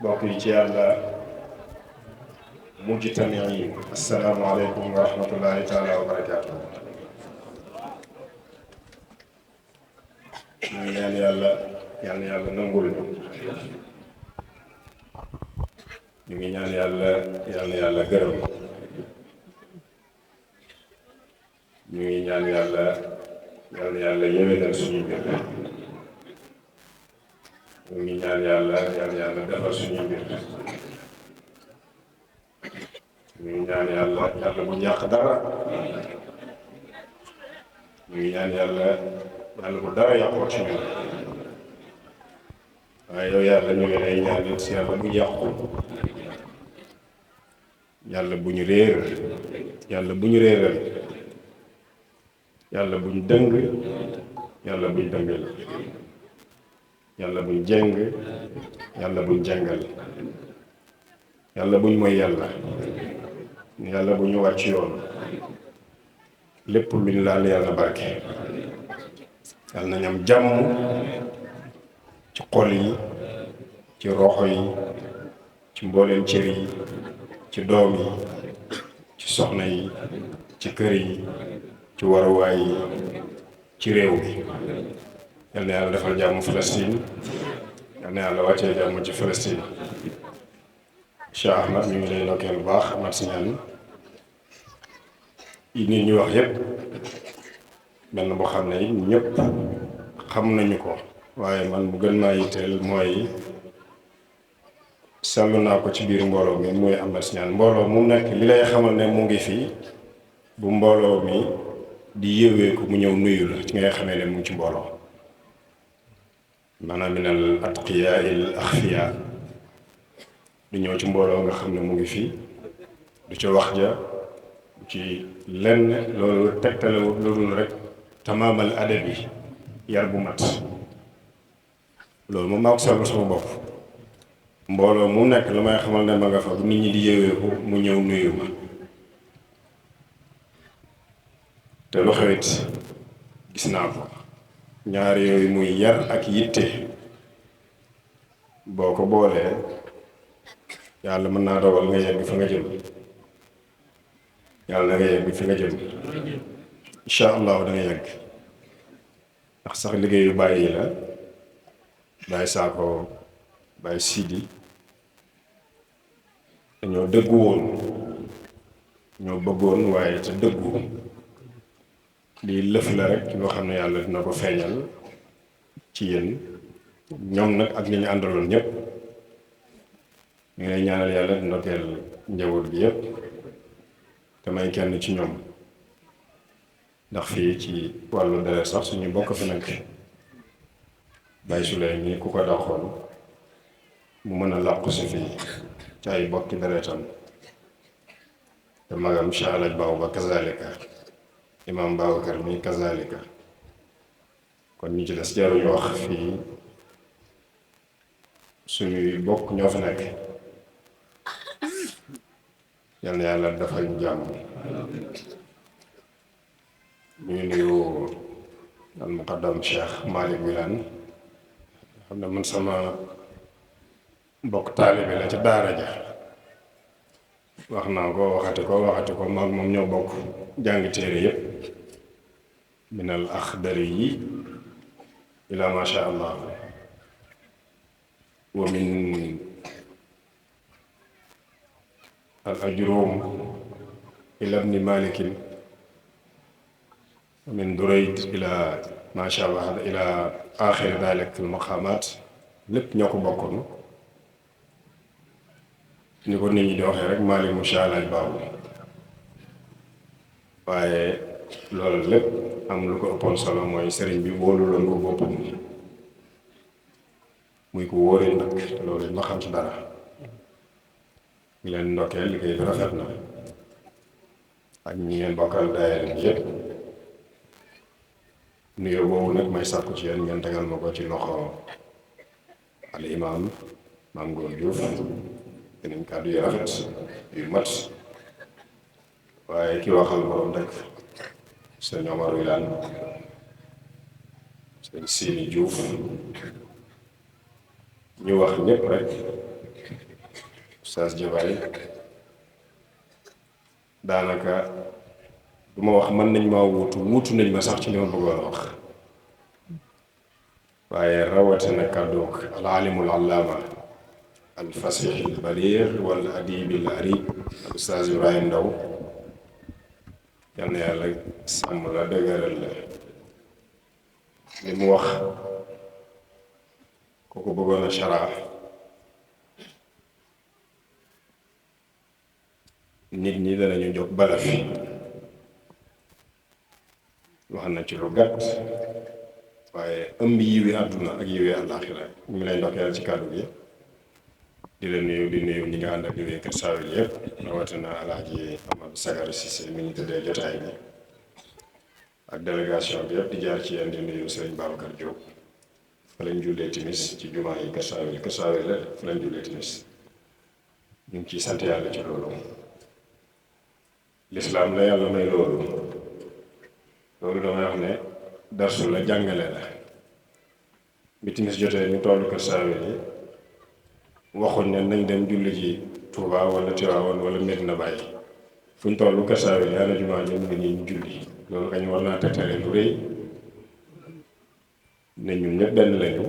mbokk yi ci yàlla mujtamiin assalaamu aleykum wa rahmatullahi taala wa barakaatu. ñu ngi ñaan yàlla yal na yàlla nangul ñu ngi ñaan yàlla yal na yàlla gërëm ñu ngi ñaan yàlla yal na yàlla yéwénal suñu mbir ñu ngi ñaan yàlla yal na yàlla defar suñu mbir ñu ngi ñaan yàlla yàlla bu yàq dara ñu ngi ñaan yàlla yàlla bu dara yàqoo ci ñun waaye yow yàlla ñu ngi lay ñaan it yàlla bu yàqu yàlla bu ñu réer yàlla bu ñu réeral yàlla bu ñu dëng yàlla bu ñu dëngal yàlla bu ñu jeng yàlla bu ñu jengal yàlla bu ñu mooy yàlla bu ñu wàcc yoon lépp lu ñu laal yàlla barke yàlla na ñam jàmm ci xol yi ci roxo yi ci mbooleem cër yi ci doom yi ci soxna yi ci kër yi ci waruwaay yi ci réew mi yal na yàlla defal jàmm Palestine yal na yàlla wàccee jàmm ci Palestine. Cheikh Ahmad ñu ngi lay ndokkeel bu baax Ahmad Siñaan yi nit ñu wax yépp benn boo xam ne ñëpp xam nañu ko waaye man bu gën maa yitteel mooy seetlu naa ko ci biir mbooloo mi muy Ahmad Siñaan mbooloo mu nekk li lay xamal ne mu ngi fii bu mbooloo mi di yéwee ko mu ñëw nuyu la ci ngay xamee ne mu ngi ci mbooloo maanaam minal atqiyaa il axfiyaa du ñëw ci mbooloo nga xam ne mu ngi fii du ci wax ja du ci lenn loolu tegtale loolu rek tamaamal adabi yar bu mat loolu moom maa ko seetlu sama bopp mbooloo mu nekk lu may xamal ne ma nga fa bu nit ñi di yéweeku mu ñëw nuyu ma te lu xewit gis naa ko ñaar yooyu muy yar ak yitte boo ko boolee yàlla mën naa dogal nga yegg fa nga jëm yàlla na nga yegg fi nga jëm incha allahu da nga yegg ndax sax liggéeyu bàyyi la bàyyi saako bàyyi siidi dañoo dëggu woon ñoo bëggoon waaye te dëggu lii lëf la rek loo xam ne yàlla dina ko feeñal ci yéen ñoom nag ak ñi ñu àndaloon ñëpp ñu ngi lay ñaanal yàlla ndokkeel njaboot bi yépp te may kenn ci ñoom ndax fii ci wàllu deret sax suñu bokk fi nag Baye Souley mi ku ko daxoon mu mën a làqu si fii ci ay bokki deretam te magam Cheikh Alaj Baaw ba kazalika imam Babacar mi kazalika kon ñi ci des jaruñu wax fii suñuy bokk ñoo fi nekk yal na yàlla defal ñu jàmm ñu nuyu al muqaddam Cheikh Malick Wilane xam ne man sama mbokk taalibe la ci daara ja wax naa ko waxati ko maag moom ñoo bokk jàngi téere yépp minal axdari yi ila ma sha allah wa min al ajrum ila ibni malikin wa min durayd ila ma sha allah ila axiri dalik al maqamat lépp ñoo ko bokkoon ni ko nit ñi di waxee rek Malick mu Cheikh Alaj Baabu waaye loolu lépp am lu ko ëppoon solo mooy sëriñ bi wóoluloon ko boppam muy ko wóoree nag te loolu ma xam ci dara ngi leen ndokkee liggéey bi rafet na ak ñi ngeen bokkal daayira bi yépp nuyoo boobu nag may sàkku ci yéen ngeen tegal ma ko ci loxo al imam Maam Góor Diouf dinañ kàddu yu rafet yu mat waaye ki waxal borom dëkk sëñ Omar Wilane sëñ Sini Diouf ñu wax ñëpp rek Oustaz Jabaay daanaka du ma wax mën nañ maa wuutu nañ ma sax ci li ma bëggoon a wax waaye rawatina kàddu al alimul allaama al fasix al baliir wal adib al arib al Oustaz Ibrahim Ndaw yal na yàlla sàmm la dëgëral la li mu wax ku ko bëggoon a sharaa nit ñi danañu jóg bala fi wax na ci lu gàtt waaye ëmb yiwi àdduna ak yiwi àllaaxira ñu ngi lay ndokkeel ci kàddu gi di la nuyu di nuyu ñi nga ànd ak liggéey Kër Saawel yëpp rawatina Alaaji Amadou Sagara Cissé mi ñu tëddee jotaay bi ak délégation bi yëpp di jaar ci yéen di nuyu Sëriñ Babacar Diop fa lañ jullee timis ci jumaa yi Kër Saawel la fa lañ jullee timis ñu ngi ciy sant yàlla ci loolu lislaam la yàlla may loolu damay wax ne darsu la jàngale la bi timis jotee ñu tollu Kër Saawel yi waxuñ ne nañ dem julli ji Touba wala Tiwaawan wala Medina Baye fu ñu tollu Kër Saawel yi ana jumaa ñu ngi nii ñu julli loolu kañ war naa tegtale lu rëy ne ñun ñëpp benn lañu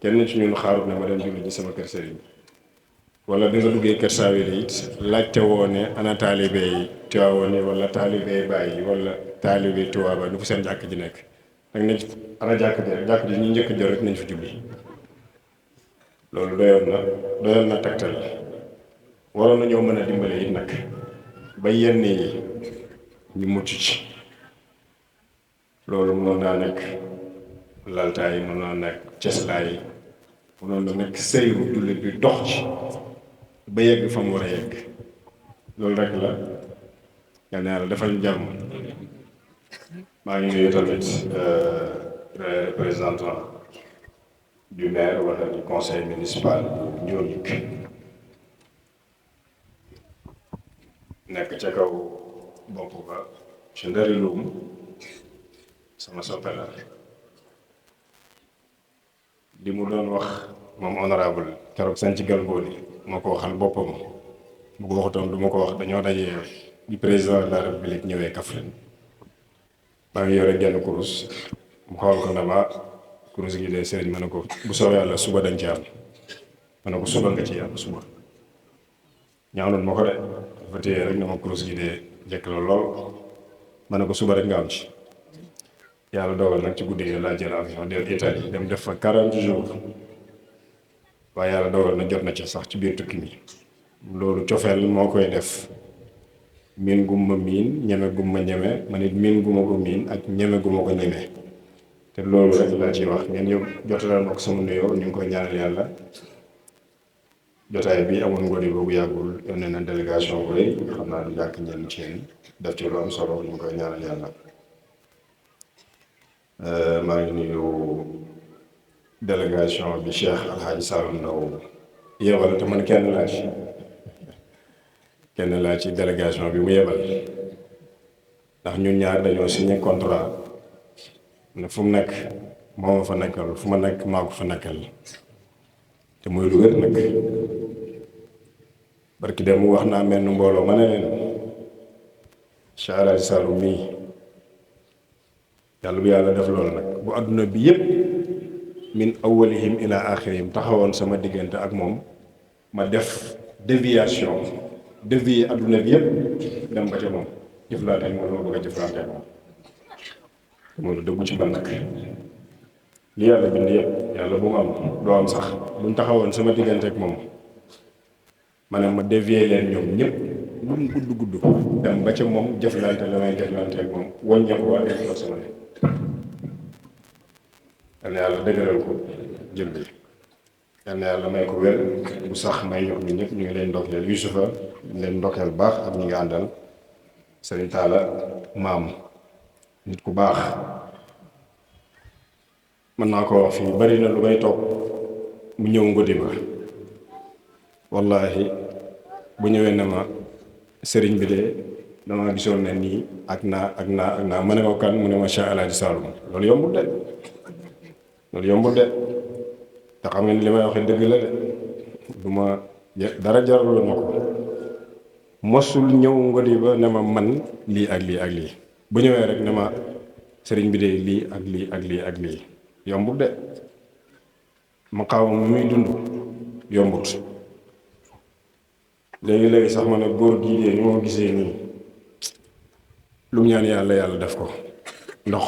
kenn ci ñun xaarut ne ma dem julli ji sama kër sëriñ wala bi nga duggee Kër Saawel yi it laajte woo ne ana taalibe yi Tiwaawan yi wala taalibe yi Baye yi wala taalibe yi Touba ba du fu seen jàkk ji nekk nag nañ ana jàkk ji rek jàkk ji ñu njëkk jot rek nañ fa julli loolu doyoon na tegtal waroon nañoo mën a dimbale it nag ba yenn yi ñu mucc ci loolu mënoon naa nekk laltaay mënoon naa nekk ceslaay mënoon na nekk sëyru jullit bi dox ci ba yegg fa mu war a yegg loolu rek la yal na yàlla defal ñu jàmm maa ngi nuyu tamit représentant du maire wala du conseil municipal bu Ndiognic nekk ca kaw bopp ba ci ndari luum sama soppe la li mu doon wax moom honorable keroog sañ ci Galgoni moo ko waxal boppam bu ko waxutoon du ma ko wax dañoo dajee bi président de la république ñëwee Kaffrine maa ngi yore genn kurus mu xool ko dama kurus gi de sëriñ ma ne ko bu soobee yàlla suba dañ ci am ma ne ko suba nga ci am suba ñaanoon ma ko de dafa téye rek ne ma kurus gi de jekk la lool ma ne ko suba rek nga am ci yàlla dogal nag ci guddi gi laa jël avion dem Italie dem def fa 40 jours waaye yàlla dogal na jot na ci sax ci biir tukki mi loolu cofeel moo koy def miin gumma miin ñeme gumma ñeme ma nit miin gumma ko miin ak ñeme gumma ko ñeme te loolu rek laa ciy wax ngeen yëpp jotalal ma ko sama nuyoo ñu ngi koy ñaanal yàlla jotaay bi amoon ngodi boobu yàggul yónnee na délégation bu rëy xam naa du jàkk ñenn ci yéen def ci lu am solo ñu ngi koy ñaanal yàlla maa ngi nuyu délégation bi Cheikh Alhaji Saloum Ndaw yebal te man kenn laa ci délégation bi mu yebal ndax ñun ñaar dañoo signé contrat ne fu mu nekk moo ma fa nekkal fu ma nekk maa ko fa nekkal te muy lu wér nag barki dem mu wax naa mel ni mbooloo ma ne leen Cheikh Alhaji Saloum mii yàlla bu yàlla def loolu nag bu àdduna bi yépp min awwalihim ila axirihim taxawoon sama diggante ak moom ma def déviation dévier àdduna bi yépp dem ba ca moom jëflante ak moom ma bëgg a jëflante ak moom mooy lu dëggu ci man nag li yàlla bind yépp yàlla bu mu am doo am sax buñ taxawoon sama diggante ak moom ma ne ma dévier leen ñoom ñëpp lu mu gudd dem ba ca moom jëflante la may jëflante ak moom wàññeeku waa def sama ne yal na yàlla dëgëral ko jël bi yal na yàlla may ko wér bu sax may ñox ñu ñëpp ñu ngi leen ndokkeel Yusufa ñu leen ndokkeel baax ak ñi nga àndal Sëriñ Taala maam nit ku baax mën naa ko wax fii bari na lu may toog mu ñëw ngodi ba wallaahi bu ñëwee ne ma sëriñ bi de dama gisoon ne nii ak naa ma ne ko kan mu ne ma Cheikh Alhaji Saloum loolu yombul de te xam nga ni li may waxee dëgg la de dara jaraloon ma ko mosul ñëw ngodi ba ne ma man lii ak lii ak lii bu ñëwee rek ne ma sëriñ bi de lii ak lii ak lii ak lii yombut de maqaama muy dund yombut léegi-léegi sax ma ne góor gii de ni ma ko gisee nii lu mu ñaan yàlla yàlla def ko ndax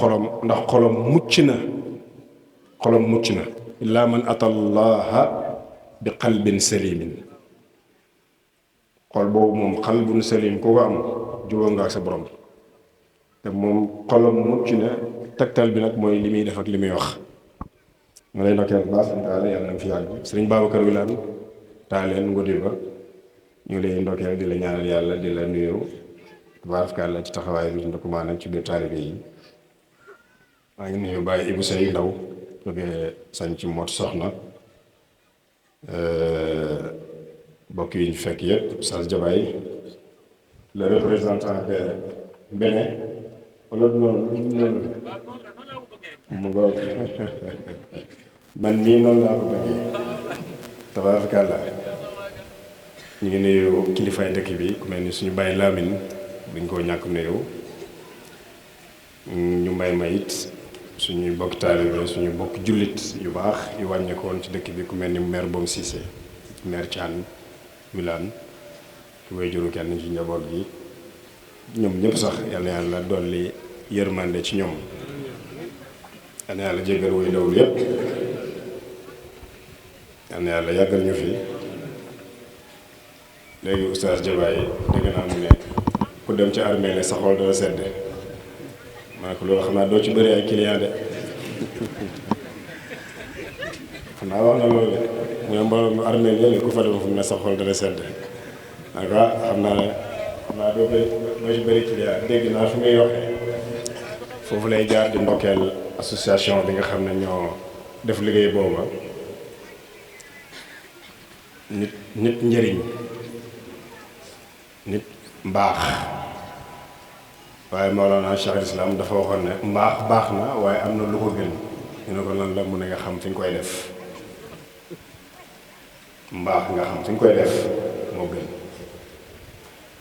xolam mucc na illaa man atallaha bi qalbin salimin xol boobu moom qalbun salim ku ko am jubóo nga ak sa borom te moom xolam mucc na tegtal bi nag mooy li muy def ak li muy wax ma lay ndokkeel baax taala yàlla na fi yàgg sëriñ Babacar Wilane taaleen ngodi ba ñu ngi lay ndokkeel di la ñaanal yàlla di la nuyu tabaarkalla ci taxawaay bi ndokkumaa nag ci biir taalibe yi maa ngi nuyu Baye Ibou Sey Ndaw jógee sañ ci mot soxna mbokk yi ñu fekk yëpp Sas Jabaay le représentant de Bénin wala noonu mu ngoog man mii noonu laa ko bëggee tabaarkalla ñu ngi nuyu kilifaay dëkk bi ku mel ni suñu Baye Lamine buñ koo ñàkk nuyu ñu may it suñuy bokk taalibe suñu bokk jullit yu baax yu wàññeekoon ci dëkk bi ku mel ni maire Bom Cissé maire Thian Wilane ku way juru kenn ci njaboot gi ñoom ñëpp sax yal na yàlla dolli yërmande ci ñoom yal na yàlla jéggal way dawul yépp yal na yàlla yàggal ñu fi léegi oustaz Jabaay dégg naa mu ne ku dem ci armée la sa xol dana sedd ma ne ko loolu xam naa doo ci bëri ay client de xam naa wax na loolu de mu ne mbooloo armée léegi ku fa dem fu mu ne sa xol dana sedd ma ne ko xam naa doo ci bëri client dégg naa fi muy waxee foofu lay jaar di ndokkeel association bi nga xam ne ñoo def liggéey booba nit njëriñ nit mbaax waaye Mawlana Cheikh al Islam dafa waxoon ne mbaax baax na waaye am na lu ko gën ñu ne ko lan la mu ne nga xam fi nga koy def mbaax nga xam fi nga koy def moo gën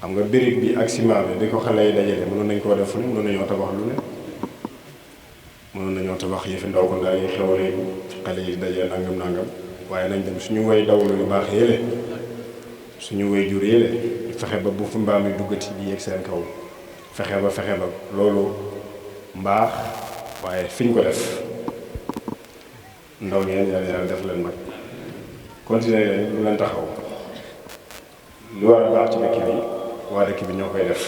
xam nga birig bi ak ciment bi di ko xale yi dajale mënoon nañ koo def fu ne mënoon nañoo tabax lu ne mënoon nañoo tabax yi fi ndaw ko ndaa yi xew léegi xale yi dajale nangam waaye nañ dem suñu way dawlu yu baax yële suñu way jur yële fexe ba bu fi mbaam yi duggati bi yegg seen kaw fexe ba loolu mbaax waaye fi ñu ko def ndaw ngeen yàlla def leen mag continuer leen lu leen taxaw lu war a baax ci dëkk bi waa dëkk bi ñoo koy def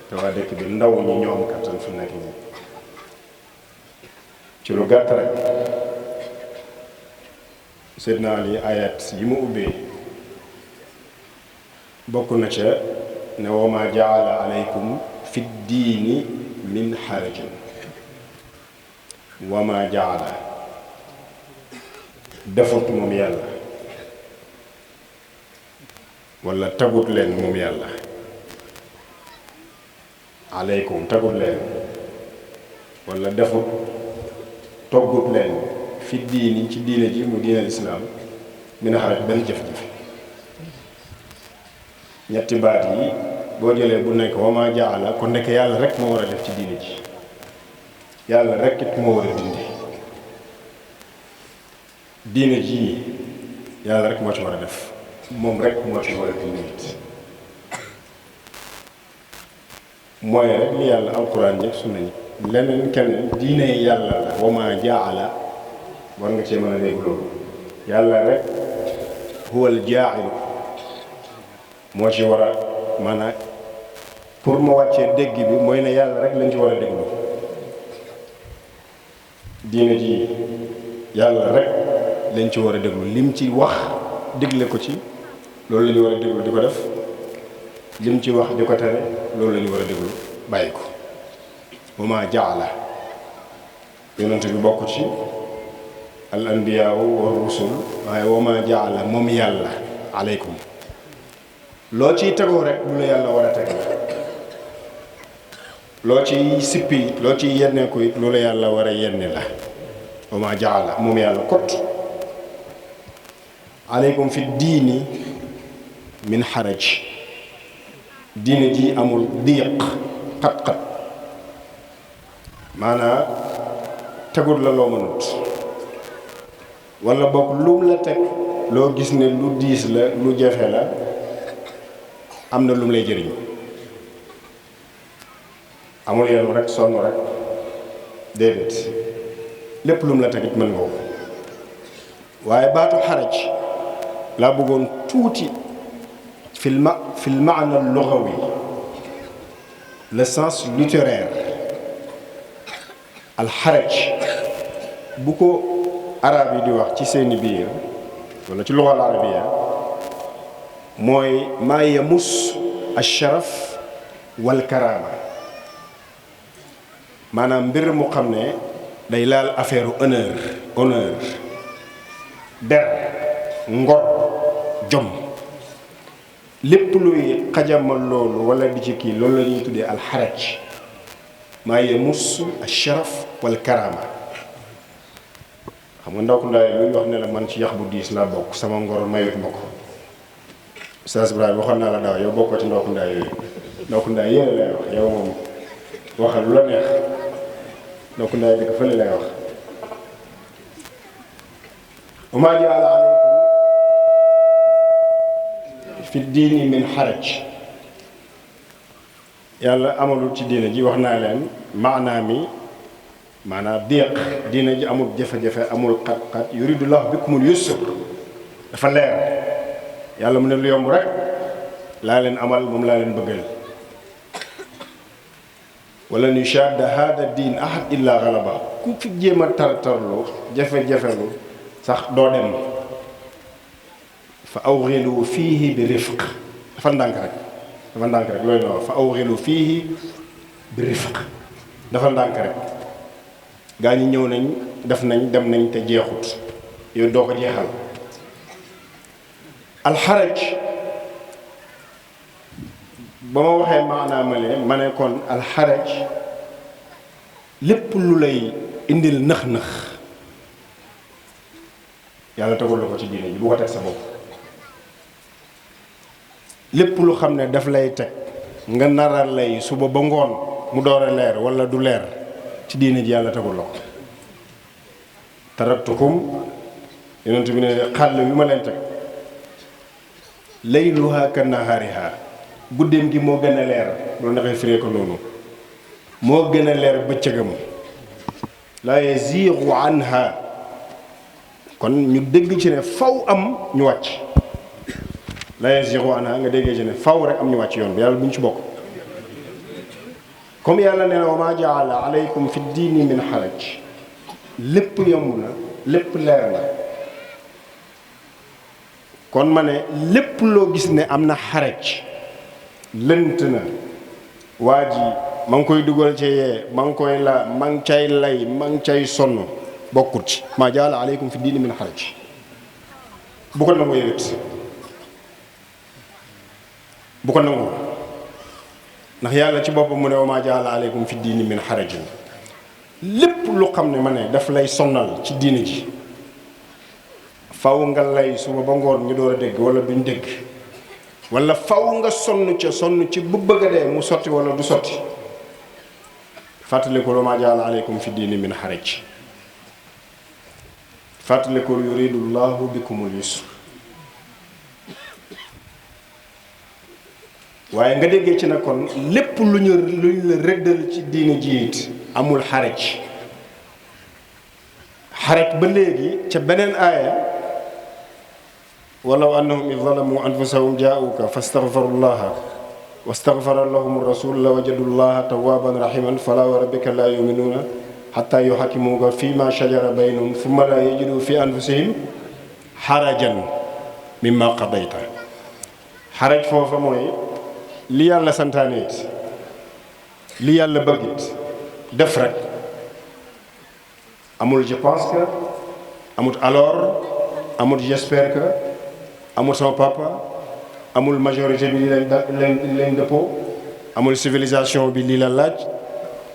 te waa dëkk bi ndaw ñi ñoo am kattan fi nekk nii ci lu gàtt rek Seydina Ali ayat yi mu ubbee bokk na ca ne wa ma jaala aleykum fi diini min xarajin wa ma jaala defut moom yàlla wala tagut leen moom yàlla aleykum tagut leen wala defut toggut leen fi diini ci diine ji mu diine lislaam min xaraj benn jëf-jëf ñetti baat yi boo jëlee bu nekk wa ma jaala kon nekk yàlla rek moo war a def ci diine ji yàlla rek it moo war a dindi diine ji yàlla rek moo ci war a def moom rek moo ci war a dindi it mooy rek li yàlla alquran yëpp sunna ñi leneen kenn diine yàlla la wa ma jaala war nga cee mën a dégg loolu yàlla rek huwal jaa'ilu moo ci war a maanaam pour ma wàccee dégg bi mooy ne yàlla rek lañ ci war a déglu diine ji yàlla rek lañ ci war a déglu lim ci wax digle ko ci loolu la ñu war a déglu di ko def lim ci wax di ko tere loolu la ñu war a déglu bàyyi ko wa ma jaala yonent bi bokk ci al anbiyaa wa rusul waaye wa ma jaala moom yàlla aleykum loo ciy tegoo rek lu la yàlla war a teg loo ciy sippi loo ciy yenneeku it lu la yàlla war a yenni la wa ma jaala moom yàlla kot aleykum fi diini min xaraj diine ji amul diiq xat-xat maanaa tegul la loo mënut wala boog lum la teg loo gis ne lu diis la lu jafe la am na lum lay jëriñ amul yoon rek sonn rek déedéet lépp lum la tegit mën nga ko waaye baatu xaraj laa bëggoon tuuti fi l maana lugawi le sens littéraire al xaraj bu ko arab yi di wax ci seeni biir wala ci lugal arabiya mooy maa yamus al sharaf wal karama maanaam mbir mu xam ne day laal affaire honneur der ngor jom lépp luy xajamal loolu wala di ci kii loolu la ñuy tuddee alxaraj maa yamus alsharaf wal karama xam nga ndaw ku ndaay luy wax ne la man ci yax bu diis laa bokk sama ngor mayut ma ko Oustaz Ibrahima waxoon naa la daaw yow bokkoo ci ndaw ku ndaay yooyu ndaw ku ndaay yéen lay wax yow moom waxal lu la neex ndaw ku ndaay dëkk fële lay wax wa maa jaala aleykum fi diini min xaraj yàlla amalul ci diina ji wax naa leen maanaa mi maanaam déeq diina ji amul jafe-jafe amul xat-xat yuridullahu bikumul yusr dafa leer yàlla mu ne lu yomb rek laa leen amal moom laa leen bëggal wala nu shadda hada diin ahad illa galaba ku fi jéem a tartarlu jafe-jafelu sax doo dem fa awxilu fiihi bi rifq dafa ndànk rek looy no fa awxilu fiihi bi rifq dafa ndànk rek gaa ñi ñëw nañ def nañ dem nañ te jeexut yow doo ko jeexal alxaraj ba ma waxee maanaamale ma ne kon alxaraj lépp lu lay indil nëx-nëx yàlla tegul la ko ci diine ji bu ko teg sa bopp lépp lu xam ne daf lay teg nga naral lay suba ba ngoon mu door a leer wala du leer ci diine ji yàlla tegul la ko taraktukum yonent bi ne xàll wi ma leen teg layluha ka nahaariha guddeem gi moo gën a leer loolu naqay firee ko noonu moo gën a leer bëccëgam laa yaziigu anha kon ñu dégg ci ne faw am ñu wàcc laa yaziigu anha nga déggee ci ne faw rek am ñu wàcc yoon bi yàlla bu ñu ci bokk comme yàlla nee na wa maa jaala aleykum fi diini min xaraj lépp yomb na lépp leer na kon ma ne lépp loo gis ne am na xaraj lënt na waa ji ma ngi koy dugal ci yee ma ngi koy la ma ngi cay lay ma ngi cay sonn bokkut ci maa jaala aleykum fi diini min xaraj bu ko nangoo yëwét bu ko nangoo ndax yàlla ci boppam mu ne wa maa jaala aleykum fi diini min xarajin lépp lu xam ne ma ne daf lay sonnal ci diini ji faw nga lay suba ba ngoon ñu door a dégg wala duñ dégg wala faw nga sonn ci bu bëgg a dee mu sotti wala du sotti fàttaliku wa maa jaala aleykum fi diini min xaraj fàttaliku yuridu llahu bikumul yusr waaye nga déggee ci na kon lépp luñ la rëddal ci diini ji it amul xaraj ba léegi ca beneen aaya walaw annahum id zalamu anfusahum jaauka fastaghfaru llaha wastaghfara lahum rasul la wajadu llaha tawwaban rahiman fala wa rabbika la yuminuuna xatta yuxakkimuuka fi ma shajara baynahum thumma la yajidu fi anfusihim xarajan mimma qadayta xaraj foofa mooy li yàlla santaane it li yàlla bëgg it def rek amul je pense que amul alors amul j'espère que amul sama papa amul majorité bi li leen dëppoo amul civilisation bi lii la laaj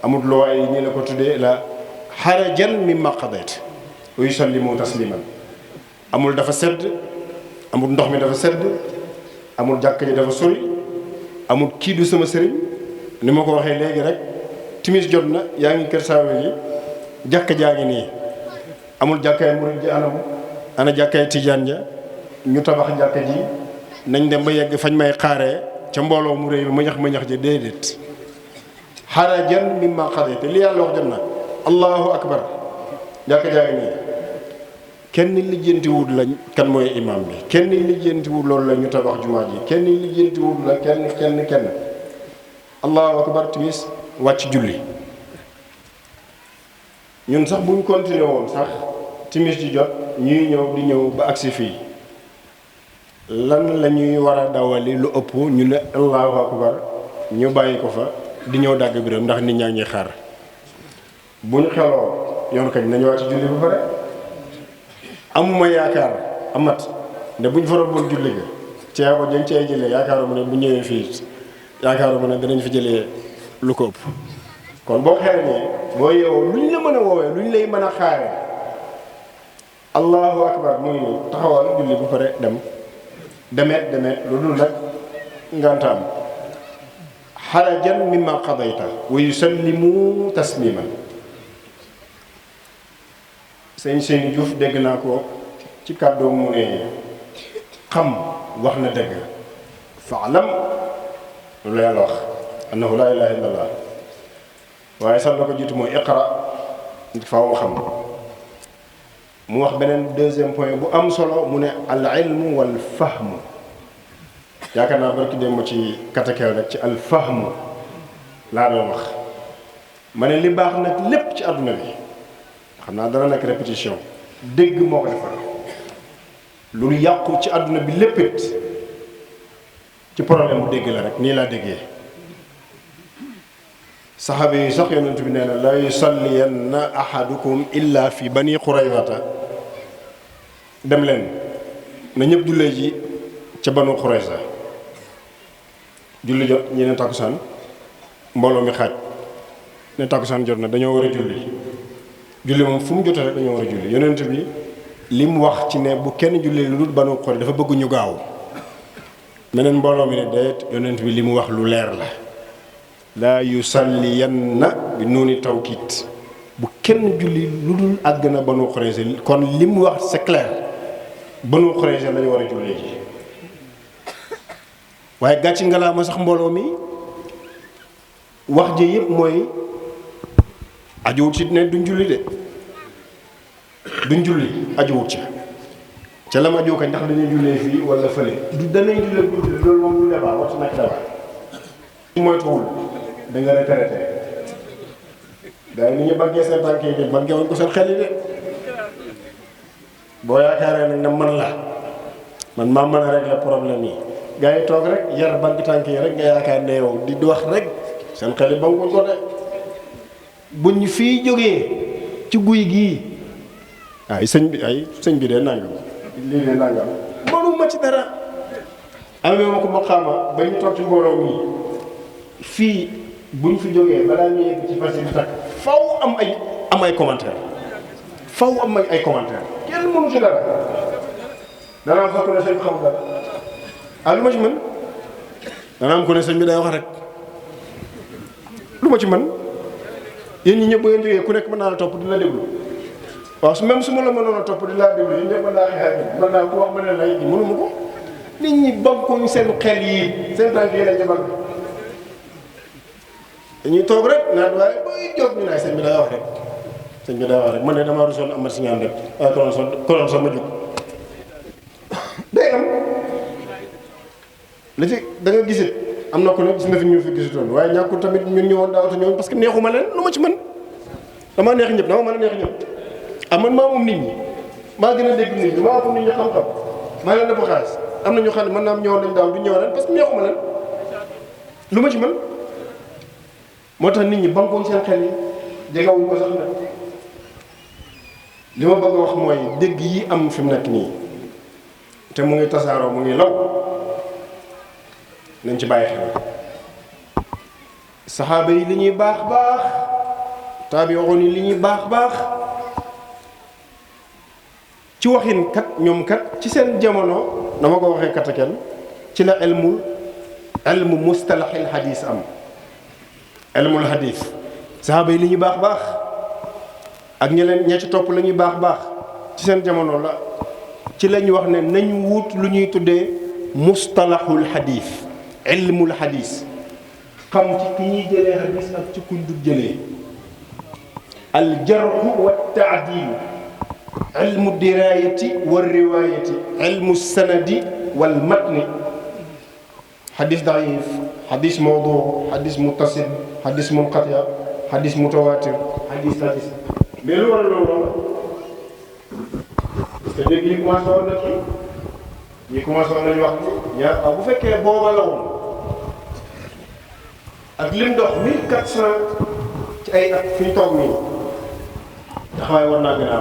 amul loi yi ñi la ko tuddee la xarajan mimma qadayt wa yusallimu tasliman amul dafa sedd amul ndox mi dafa sedd amul jàkka ji dafa sori, amul kii du sama sëriñ ni ma ko waxee léegi rek timis jot na yaa ngi kër saawe yi jàkka jaa ngi nii amul jàkkaay murid ji anamu ana jàkkaay tijaan ja ñu tabax jàkka ji nañ dem ba yegg fañ may xaaree ca mbooloo mu réy ma ñax ja déedéet xarajan mimma qadayta li yàlla wax jot na allahu akbar jàkka jaa ngi nii kenn lijjantiwut la kan mooy imam bi kenn lijjantiwut loolu la ñu tabax jumaa ji kenn lijjantiwut la kenn allahu akbar timis wàcc julli ñun sax buñ continué woon sax timis ji jot ñuy ñëw ba agsi fii lan la ñuy war a dawali lu ëpp ñu ne allahu akbar ñu bàyyi ko fa di ñëw dàgg biram ndax nit ñaa ngi xaar buñ xeloo yoon kañ nañu wàcc julli ba pare amuma yaakaar amat ne buñ fa robboon julli ga ceebo dañ cee jëlee yaakaaruma ne bu ñëwee fii yaakaaruma ne danañ fi jëlee lu ko ëpp kon boo xeere ne boo yeewoo luñ la mën a woowee luñ lay mën a xaare allahu akbar muy taxawal julli bu pare demeet lu dul nag ngantaam xarajan mimma qadayta wa yusallimu tasliman sëñ Seyni Diouf dégg naa ko ci kàddoo mu ne xam wax na dëgg faalam lu la yàlla wax annahu laa ilaha illa allah waaye sax la ko jiitu mooy iqra faaw mu xam mu wax beneen deuxième point bu am solo mu ne al ilmu wal fahmu yaakaar naa barki démb ci katakeel rek ci al fahmu laa doon wax ma ne li baax nag lépp ci àdduna bi xam naa dana nekk répétition dégg moo ko defar lu yàqu ci àdduna bi lépp it ci problème bu dégg la rek nii laa déggee saxaabi yi sax yonent bi nee na la yusalliyanna ahadukum illa fi bani xuraywata dem leen na ñëpp jullee ji ca banu xurayza julli jot ñeneen takkusaan mbooloo mi xaaj ne takkusaan jot na dañoo war a julli moom fu mu jotee rek dañoo war a julli yonent bi li mu wax ci ne bu kenn julli lu dul banu xurayza dafa bëgg ñu gaaw meneen mbooloo mi ne déet yonent bi li mu wax lu leer la laa yusalliyanna bi noonu tawkiit bu kenn julli lu dul àgg na banu xurayza kon li mu wax c'est clair banu xurayza lañu war a julli ji waaye gàcci ngalaa ma sax mbooloo mi wax ji yëpp mooy ajuwut ci ne duñ julli de duñ julli ajuwut ca la ma jóoka ndax dañuy jullee fii wala fële du danañ jullee pour julli loolu moom du débat waxtu nag débat moytuwul da nga retraité gars yi ni ñu baggee seen tànk yi baggee woon ko seen xel yi de boo yaakaaree nag na man la man maa mën a régler problème yi gars yi toog rek yar bagg tànk yi rek nga yaakaar ne yow di wax rek seen xel yi ba nga ko de buñ fii jógee ci guy gii ay sëñ bi de nangam lii de nangam mënuma ci dara amee ma ko ma xaama ba ñu toog ci mbooloo mi fii buñ fi jógee balaa ñu yegg ci fas yi di takk faw am ay commentaire faw am ay commentaire kenn mënu ci dara dana am sax ko ne sëñ bi xam dara ah lu ma ci mën dana am ko ne sëñ bi day wax rek lu ma ci mën yéen ñi ñëpp ba ngeen jógee ku nekk mën naa la topp di la déglu waaw même su ma la mënoon a topp di laa déglu yéen ñëpp mën naa xeex mën naa ku wax ma ne lay ji mënuma ko nit ñi bankuñ seen xel yi seen tànk yi lañ ca bank dañuy toog rek naan waaye booy jóg ñu naay sëñ bi day wax rek sëñ bi day wax rek man ne damaa rusoon amat si ñaan rek waaye konoon sax ma jóg day am li ci da nga gisit am na ko ne gis na fi ñu fi gisutoon waaye ñàkkul tamit ñun ñëwoon daaw te ñëwoon parce que neexuma leen lu ma ci mën damaa neex ñëpp dama mën a neex ñëpp man maa moom nit ñi maa gën a dégg nit ñi maa ëpp nit ñi xam-xam maa leen def xaalis am na ñu xam ne mën naa am ñëwoon nañ daaw du ñëw ren parce que neexuma leen lu ma ci mën moo tax nit ñi bankoon seen xel yi jegewuñ ko sax nag li ma bëgg a wax mooy dégg yi am fi mu nekk nii te mu ngi tasaaroo mu ngi law nañ ci bàyyi xel saxaaba yi li ñuy baax baax taabi'oon yi li ñuy baax baax ci waxin kat ñoom kat ci seen jamono dama ko waxee kataken ci la ilmu mustalahil hadis am. ilmul hadis saxaaba yi li ñu baax ak ña ci topp la ñuy baax ci seen jamono la ci la ñu wax ne nañu wut lu ñuy tuddee mustalahul hadis ilmul hadis xam ci ki ñuy jëlee hadis ak ci kuñ dul jëlee. al jarhu wa taadil ilmu dirayati wa riwayati ilmu sanadi wal matni hadis daif hadis mawdu hadis muttasil hadis munqati hadis mutawatir hadis mais lu war a loolu parce que léegi ñi commencé woon na ci ñi commencé woon nañu wax ni bu fekkee booba la woon ak lim dox 1400 ci ay at fi ñu toog nii taxawaay war naa gën a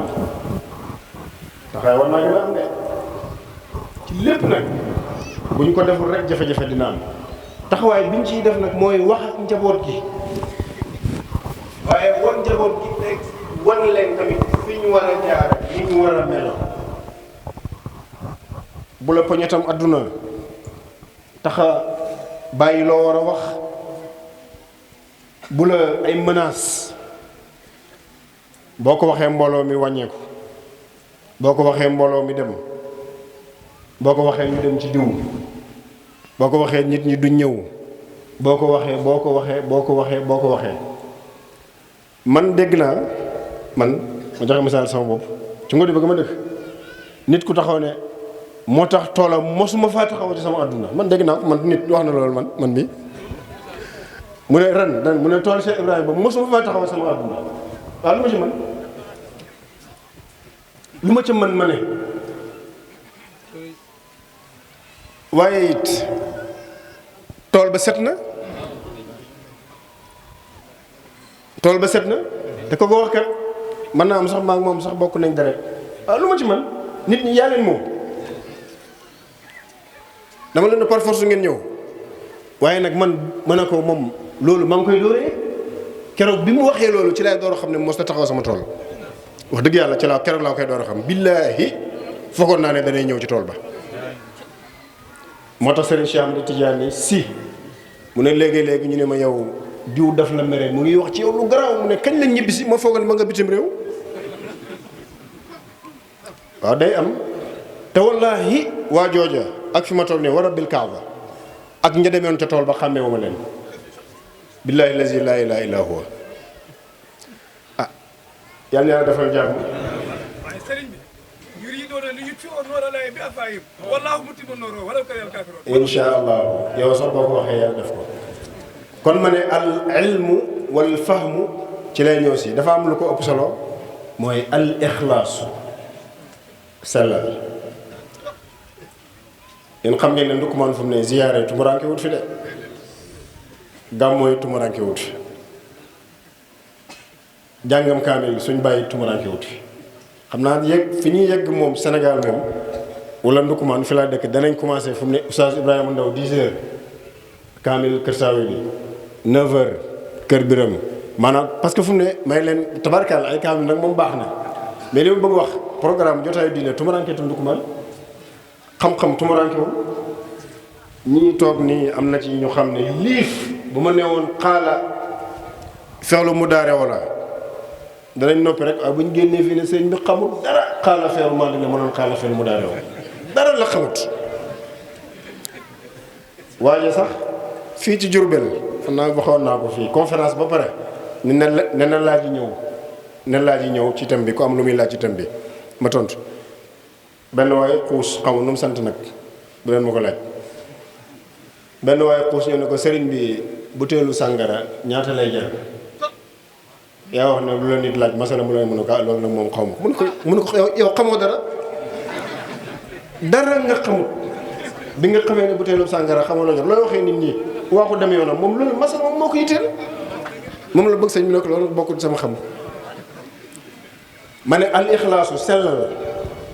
am de ci lépp nag bu ñu ko deful rek jafe-jafe dina am taxawaay bi ñu ciy def nag mooy wax ak njaboot gi waaye wan njaboot gi rek wan leen tamit fi ñu war a jaar ni ñu war a melo bu la poñetam adduna taxa bàyyi loo war a wax bu la ay menaces boo ko waxee mbooloo mi wàññeeku boo ko waxee mbooloo mi dem boo ko waxee ñu dem ci diw boo ko waxee nit ñi du ñëw boo ko waxee man dégg naa ma joxe misaal sama bopp ci ngodi bëgg ma dëkk nit ku taxaw ne moo tax toolam mosuma faa taxaw ci sama àdduna man dégg naa man nit wax na loolu man bi mu ne ren mu ne tool Cheikh Ibrahima ba mosuma faa taxaw sama àdduna waaw lu ma ci mën ma ne waaye it tool ba set na te ko wax kat mën naa am sax maa ngi moom sax bokk nañ dara waaw lu ma ci mën nit ñi yaa leen moom dama leen ne par force ngeen ñëw waaye nag man mën na ko moom loolu maa ngi koy dóoree keroog bi mu waxee loolu ci laay door a xam ne mos na taxaw sama tool wax dëgg yàlla ci laa keroog laa koy door a xam billaahi foogoon naa ne danay ñëw ci tool ba moo tax Serigne Cheikh Ahmed Tidiane si mu ne léegi-léegi ñu ne ma yow diw daf la mere mu ngi wax ci yow lu garaaw mu ne kañ la ñibbisi ma foogal ma nga bitim réew waaw day am te wallaahi waa jooja ak fi ma toog ne war a bil kaaba ak ña demoon ca tool ba xàmmee wu ma leen billaahi lazi laa ilaaha illaa huwa yàlla na yàlla defal jàmm waaye sëriñ bi yuriiduuna liyutfi'u nuura llaahi bi afwaahihim wallaahu mutimmu nuurihi walaw kariha l-kaafiruun insha allah yow sax boo ko waxee yàlla def ko kon ma ne al ilmu wal fahmu ci lay ñëw si dafa am lu ko ëpp solo mooy al ixlaasu sellal yéen xam ngeen ne ndukkumaan fu mu ne ziyaare tumuraanke wut fi de gàmmooy tumuraanke wut fi jàngam kaamil suñ bàyyi tumuraanke wut fi xam naa yegg fi ñuy yegg moom Sénégal moom wala ndukkumaan fi laa dëkk danañ commencé fu mu ne Oustaz Ibrahima Ndaw 10 heures kaamil kër saawe bi 9 heures kër biram maanaam parce que fu mu ne may leen tabarkaal ay kaamil nag moom baax na mais li ma bëgg wax programme jotaayu diine tumuraanke tu ndukkumaan xam-xam tumuraanke wu ñii toog nii am na ci ñu xam ne liif bu ma nee woon xaala feewlu mu daare wala danañ noppi rek waaye bu ñu génnee fii ne sëñ bi xamul dara xaala feewlu maa dina mënoon xaala feewlu mu daare wala dara la xamut waaye sax fii ci Jurbel xam naa waxoon naa ko fii conférence ba pare ne na laaj yi ñëw ci thème bi ku am lu muy laaj ci thème bi ma tontu benn waaye xuus xamul nu mu sant nag bu leen ma ko laaj benn waaye xuus ñëw ne ko sëriñ bi butéelu sàngara ñaata lay jar yaa wax ne lu la nit laaj masala mu la mën a ko loolu nag moom xaw ma mun ko yow xamoo dara nga xamut bi nga xamee ne butéelu sàngara xamoo la jar looy waxee nit ñi waa ko dem yoonam moom loolu masala moom moo ko yitteel moom la bëgg sëñ bi ne ko loolu bokkul sama xam ma ne al ixlaasu sellal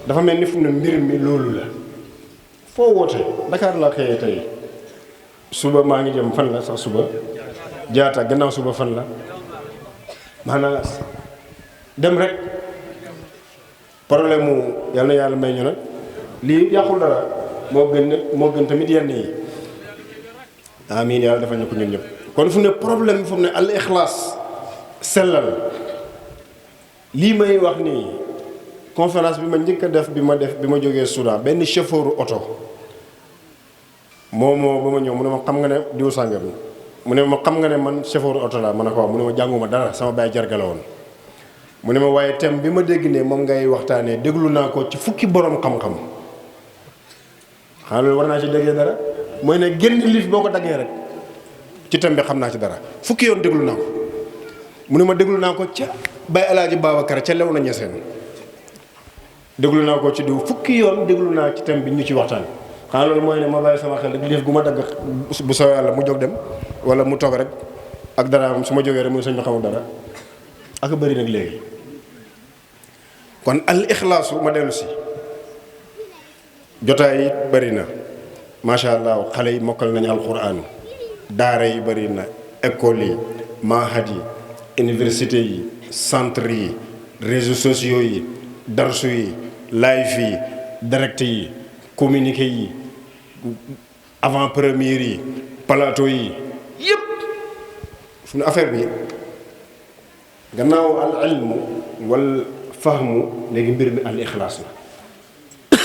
dafa mel ni fu mu ne mbir mi loolu la foo woote Dakar laa xëyee tey suba maa ngi jëm fan la sax suba jaata gannaaw suba fan la maanaam dem rek problème mu yàlla na yàlla may ñu nag lii yàqul dara moo gën tamit yenn yi. amiin yàlla defal ñu ko ñun ñëpp. kon fu ne problème bi fu mu ne al ixlaas sellal lii may wax nii conférence bi ma njëkk a def bi ma jógee Soudan benn chauffeur oto moo ba ma ñëw mu ne ma xam nga ne diw sàngam mu ne ma xam nga ne man chauffeur oto laa ma ne ko waaw mu ne ma jànguma dara sama baay jarga la woon mu ne ma waaye thème bi ma dégg ne moom ngay waxtaanee déglu naa ko ci fukki borom xam-xam xanaa loolu war naa ci déggee dara mooy ne génn liif boo ko daggee rek ci thème bi xam naa ci dara fukki yoon déglu naa ko mu ne ma déglu naa ko ca Baye Alaaji Babacar ca lew na ñeseen déglu naa ko ci diw fukki yoon déglu naa ci thème bi ñu ci waxtaan xanaa loolu mooy ne ma bàyyi sama xel rek liif gu ma dagg bu soo yàlla mu jóg dem wala mu toog rek ak dara su ma jógee rek muy sëñ bi xamul dara ak bëri nag léegi kon al ixlaasu ma dellu si jotaay yi bëri na macha allah xale yi mokkal nañu alquran daara yi bëri na école yi mahad yi université yi centre yi réseaux sociaux yi darsu yi live yi direct yi communiqué yi avant première yi plateau yi yépp fu ne affaire bi gannaaw al ilmu wal fahmu léegi mbir mi al ixlaas la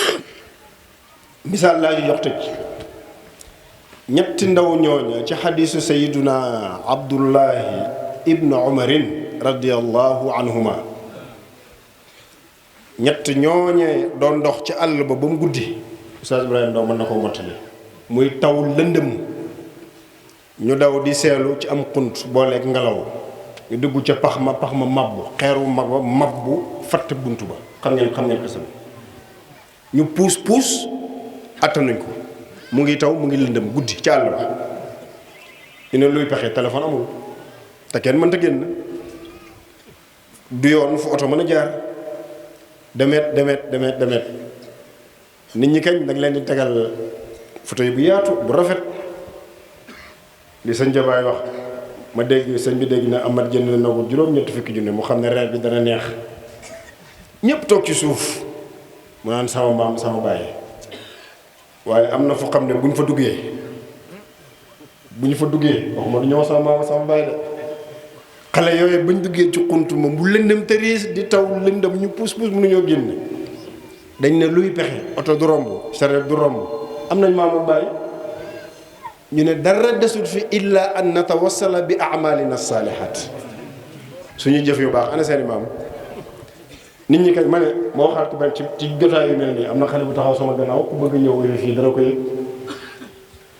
misaal laa ju jox tëj ñetti ndaw ñooña ci xadiisu sayiduna abdullahi ibnu umarin radiallahu anhuma ñett ñooñee doon dox ci àll ba mu guddi Oustaz Ibrahima Ndaw mën na ko mottali muy taw lëndëm ñu daw di seelu ci am xunt booleeg ngelaw ñu dugg ca pax ma mabbu xeeru mag ba mabbu fatt bunt ba xam ngeen xisam ñu puus attanuñ ko mu ngi taw mu ngi lëndëm guddi ci àll ba ñu ne luy pexe téléphone amul te kenn mënta génn du yoon fu oto mën a jaar demet nit ñi kañ da nga leen di tegal photo yi bu yaatu bu rafet li sëñ Jabaay wax ma dégg sëñ bi dégg na amat jënd na ko juróom-ñetti fukki junne mu xam ne reer bi dana neex ñépp toog ci suuf mu naan sama maam sama baay waaye am na fu xam ne bu ñu fa duggee waxuma du ñëw sama maam sama baay de xale yooyu bu ñu duggee ci xunt ma bu lëndëm tëriis di taw lëndëm ñu puus mënuñoo génn dañ ne luy pexe oto du romb sareet du romb am nañ maamu baay ñu ne dara desut fi illa an natawassala bi amalina saalihat suñuy jëf yu baax ana seeni maam nit ñi kay ma ne moo xaar ku benn ci jotaay yu mel nii am na xale bu taxaw sama gannaaw ku bëgg ñëw wéy fii dara ko yëg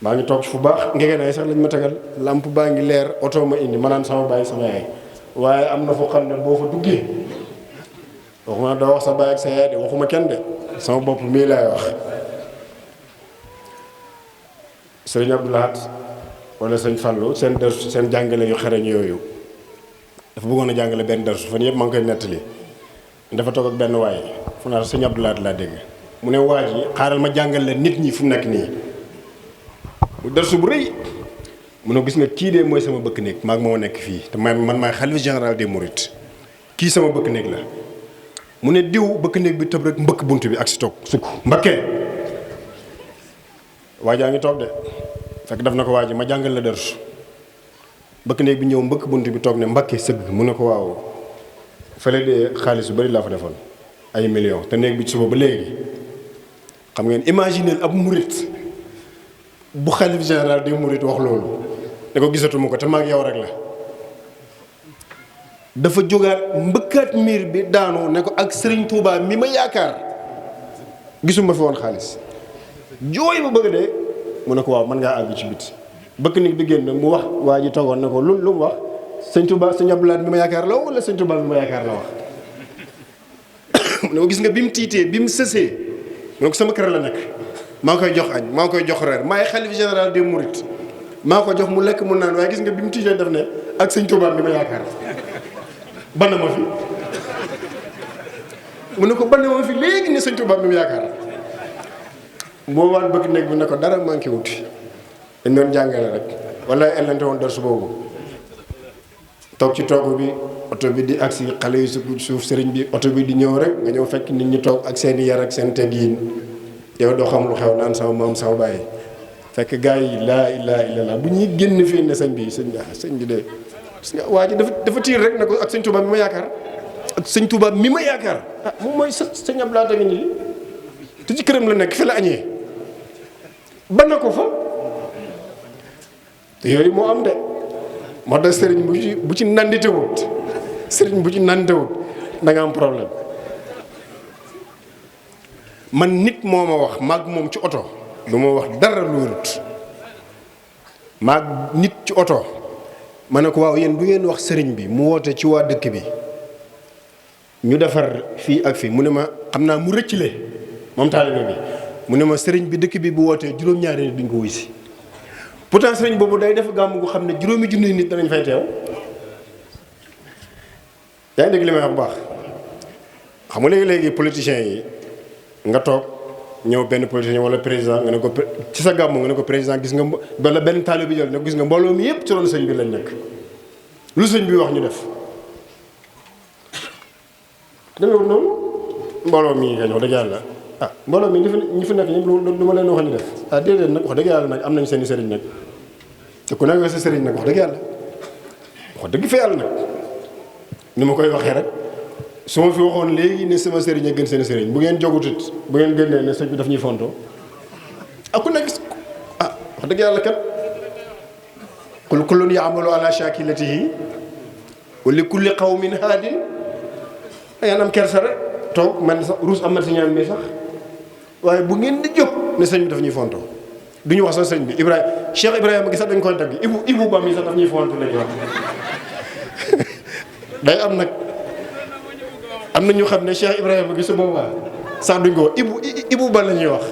maa ngi toog fu baax ngegeenaay sax lañ ma tegal lamp baa ngi leer oto ma indi ma naan sama baay sama yaay waaye am na fu xam ne boo fa duggee waxuma doo wax sa baay ak sa yaay de waxuma kenn de sama bopp mii laay wax sëriñ Abdoulahat wala sëñ Fallou seen darsu seen jàngale yu xereñ yooyu dafa bëggoon a jàngale benn darsu fan yëpp maa ngi koy nettali dafa toog ak benn waay fu naa sëñ Abdoulahat laa dégg mu ne waa ji xaaral ma jàngal leen nit ñi fu mu nekk nii mu darsu bu rëy mu ne gis nga kii de mooy sama bëkk néeg maag moo nekk fii te man maay xalifa général des mourides kii sama bëkk néeg la mu ne diw bëkk néeg bi tëb rek mbëkk bunt bi ak si toog sukk mbakkee waa jaa ngi toog de fekk daf na ko waa ji ma jàngal la darsu bëkk néeg bi ñëw mbëkk bunt bi toog ne mbakke sëgg mu ne ko waaw fële de xaalis bu bari laa fa defoon ay millions te néeg bi suba ba léegi xam ngeen imaginer ab murit bu xalif général des mourides wax loolu ne ko gisatuma ko te maag yow rek la dafa jógaat mbëkkaat miir bi daanu ne ko ak Serigne Touba mi ma yaakaar gisuma fi woon xaalis jooy ba bëgg de mu ne ko waaw mën ngaa àgg ci biti bëkk nit bi génn mu wax waa ji toogoon ne ko lu mu wax sëñ Touba sëñ Abdoulaye mi ma yaakaar la wala sëñ Touba mi ma yaakaar la wax mu ne ko gis nga bi mu tiitee bi mu sësee mu ne ko sama kër la nekk maa ngi koy jox añ maa ngi koy jox reer maay xalif général des mourides maa ko jox mu lekk mu naan waaye gis nga bi mu tiitee def ne ak sëñ Touba mi ma yaakaar bann ma fi mu ne ko bann ma fi léegi ne sëñ Touba mi ma yaakaar moo waat bëgg néeg bi ne ko dara manqué wuti dañ doon jàngale rek wala ellante woon darsu boobu toog ci toogu bi oto bi di agsi xale yu suuf sëriñ bi oto bi di ñëw rek nga ñëw fekk nit ñi toog ak seen yar ak seen teggiin yow doo xam lu xew naan sama maam sama bàyyi fekk gars yi laa ilaaha illallaah bu ñuy génn fii ne sëñ bi de gis nga waa ji dafa tiir rek ne ko ak sëñ Touba mi ma yaakaar ak sëñ Touba mi ma yaakaar moom mooy sëñ Abdou Lahad ngi nii te ci këram la nekk fi la añee ba na ko fa te yooyu moo am de moo tax sëriñ bu ci nanditewut sëriñ bu ci nanditewut da nga am problème. man nit moo ma wax maag moom ci oto du ma wax dara lu wérut maag nit ci oto ma ne ko waaw yéen du ngeen wax sëriñ bi mu woote ci waa dëkk bi ñu defar fii ak fii mu ne ma xam naa mu rëccile moom taalibe bi mu ne ma sëriñ bi dëkk bi bu wootee juróom-ñaari nit duñ ko wuy si pourtant sëriñ boobu day def gàmm gu xam ne juróomi junni nit danañ fay teew yaa ngi dégg li may wax bu baax xam nga léegi politiciens yi nga toog ñëw benn politicien wala président nga ne ko ci sa gàmmu nga ne ko président gis nga wala benn taalibe bi jël ne gis nga mbooloo mi yëpp ci ron sëñ bi lañ nekk lu sëñ bi wax ñu def demeewul noonu mbooloo mi nga ñëw dëgg yàlla mbooloo mi ñi fi nekk ñëpp lu ma leen wax ñu def déedéet nag wax dëgg yàlla nag am nañ seen i sëriñ nag te ku nekk sa sëriñ nag wax dëgg yàlla wax dëgg fa yàlla nag ni ma koy waxee rek su ma fi waxoon léegi ne sama sëriñ a gën seen sëriñ bu ngeen jogutit bu ngeen génnee ne sëñ bi daf ñuy fontoo ku nekk wax dëgg yàlla kat qul kullun ya'malu ala shakilatihi wa li kulli qawmin haadin ngeen am kersa rek toog man sax ruus am na si ñaan mi sax waaye bu ngeen di jóg ne sëñ bi daf ñuy fontoo du ñu wax sax sëñ bi Ibrahima Cheikh Ibrahima gi sax dañ koy tagg Ibu Ba mi sax daf ñuy fontoo lañuy wax day am nag am na ñu xam ne Cheikh Ibrahima gi su boobaa sax duñ ko Ibu Ba la ñuy wax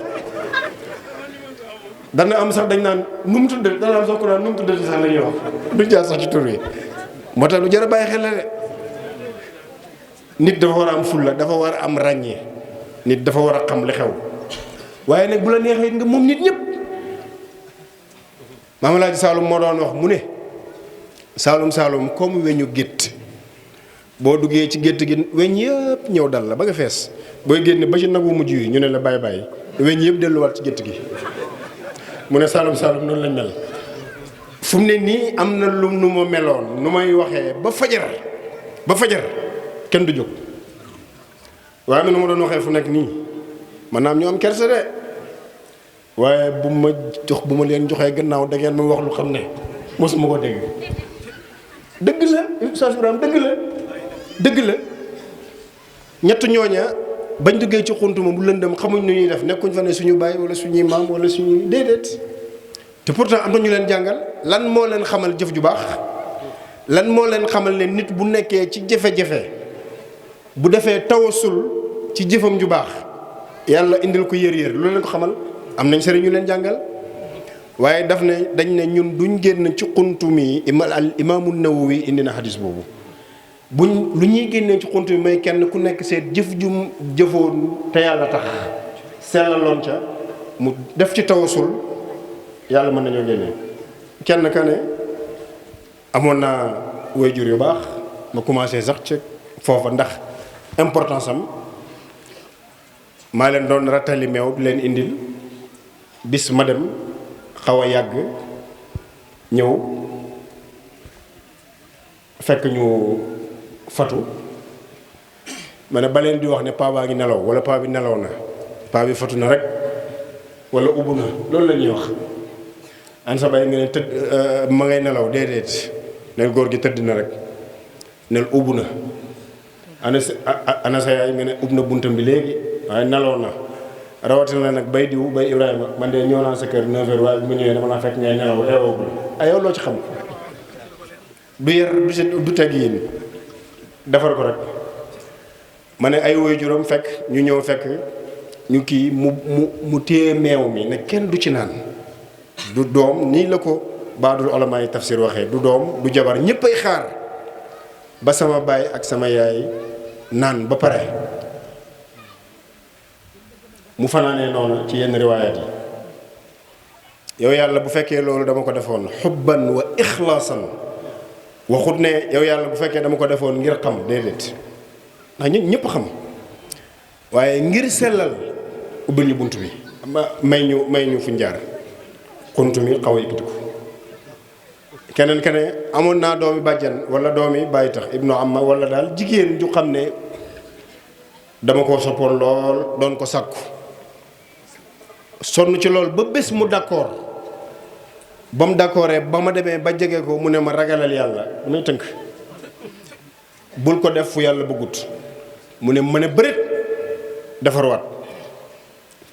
dana am sax dañ naan nu mu tuddee dana am sax ku naan nu mu tuddee sax la ñuy wax duñ jaar sax ci tur yi moo tax lu jar a bàyyi xel la de nit dafa war a am fulla dafa war a am ràññee nit dafa war a xam li xew waaye nag bu la neexee nga moom nit ñëpp Maam Alaaji Saalum moo doon wax mu ne Saalum comme weñu gétt boo duggee ci gétt gi weñ yëpp ñëw dal la ba nga fees booy génne ba ci nagu mujj yi ñu ne la bàyyi weñ yëpp delluwaat ci gétt gi mu ne Saalum noonu lañ mel fu mu ne nii am na lu nu ma meloon nu may waxee ba fajar kenn du jóg waaye am na nu ma doon waxee fu nekk nii maanaam ñu am kersa de waaye bu ma leen joxee gannaaw da ngeen ma wax lu xam ne mosuma ko dégg dëgg la Oustaz Ibrahima dëgg la ñett ñooña bañ duggee ci xuntuma bu lëndëm xamuñ nu ñuy def nekkuñ fa ne suñu baay wala suñuy maam wala suñuy déedéet te pourtant am na ñu leen jàngal lan moo leen xamal jëf ju baax lan moo leen xamal ne nit bu nekkee ci jafe-jafe bu defee tawasul ci jëfam ju baax yàlla indil ko yër lu leen ko xamal am nañ sëriñ ñu leen jàngal waaye daf ne dañ ne ñun duñ génn ci xuntumi al imaamu Nawawi indi na xadis boobu buñ lu ñuy génnee ci xunt bi may kenn ku nekk seet jëf jum jëfoon te yàlla tax sellaloon ca mu def ci tawasul yàlla mën nañoo génnee kenn ka ne amoon naa waajur yu baax ma commencé sax ci foofa ndax importance am maa leen doon rattali meew di leen indil bis ma dem xaw a yàgg ñëw fekk ñu fatu ma ne ba leen di wax ne paa baa ngi nelaw wala paa bi nelaw na paa bi fatu na rek wala ubbu na loolu la ñuy wax an sa bay nga ne tëdd ma ngay nelaw déedéet nel góor gi tëdd na rek nel ubbu na ana sa yaay nga ne ubb na buntam bi léegi waaye nelaw na rawatina nag bay diw bay Ibrahima man de ñëw naa sa kër 9h waaye bu ma ñëwee dama naa fekk ngay nelaw eewoogul yow loo ci xam du yar du teg yéen defar ko rek ma ne ay waajuram fekk ñu ñëw fekk ñu kii mu téye meew mi ne kenn du ci naan du doom nii la ko baadul olamaa yi tafsir waxee du doom du jabar ñëpp ay xaar ba sama baay ak sama yaay naan ba pare mu fanaanee noonu ci yenn riwaayaat yi yow yàlla bu fekkee loolu dama ko defoon xubban wa ixlaasan waxut ne yow yàlla bu fekkee dama ko defoon ngir xam déedéet ndax ñëpp xam waaye ngir sellal ubbil ñu bunt bi may ñu fuñ jaar xuntu mi xaw a yëkkati ko keneen amoon naa doomi bàjjan wala doomi bàyyi tax ibnu amma wala daal jigéen ju xam ne dama koo soppoon lool doon ko sàkku sonn ci lool ba bés mu d'accord ba mu d'accordee ba ma demee ba jege ko mu ne ma ragalal yàlla damay tënk bul ko def fu yàlla bëggut mu ne mën a bëreet defarwaat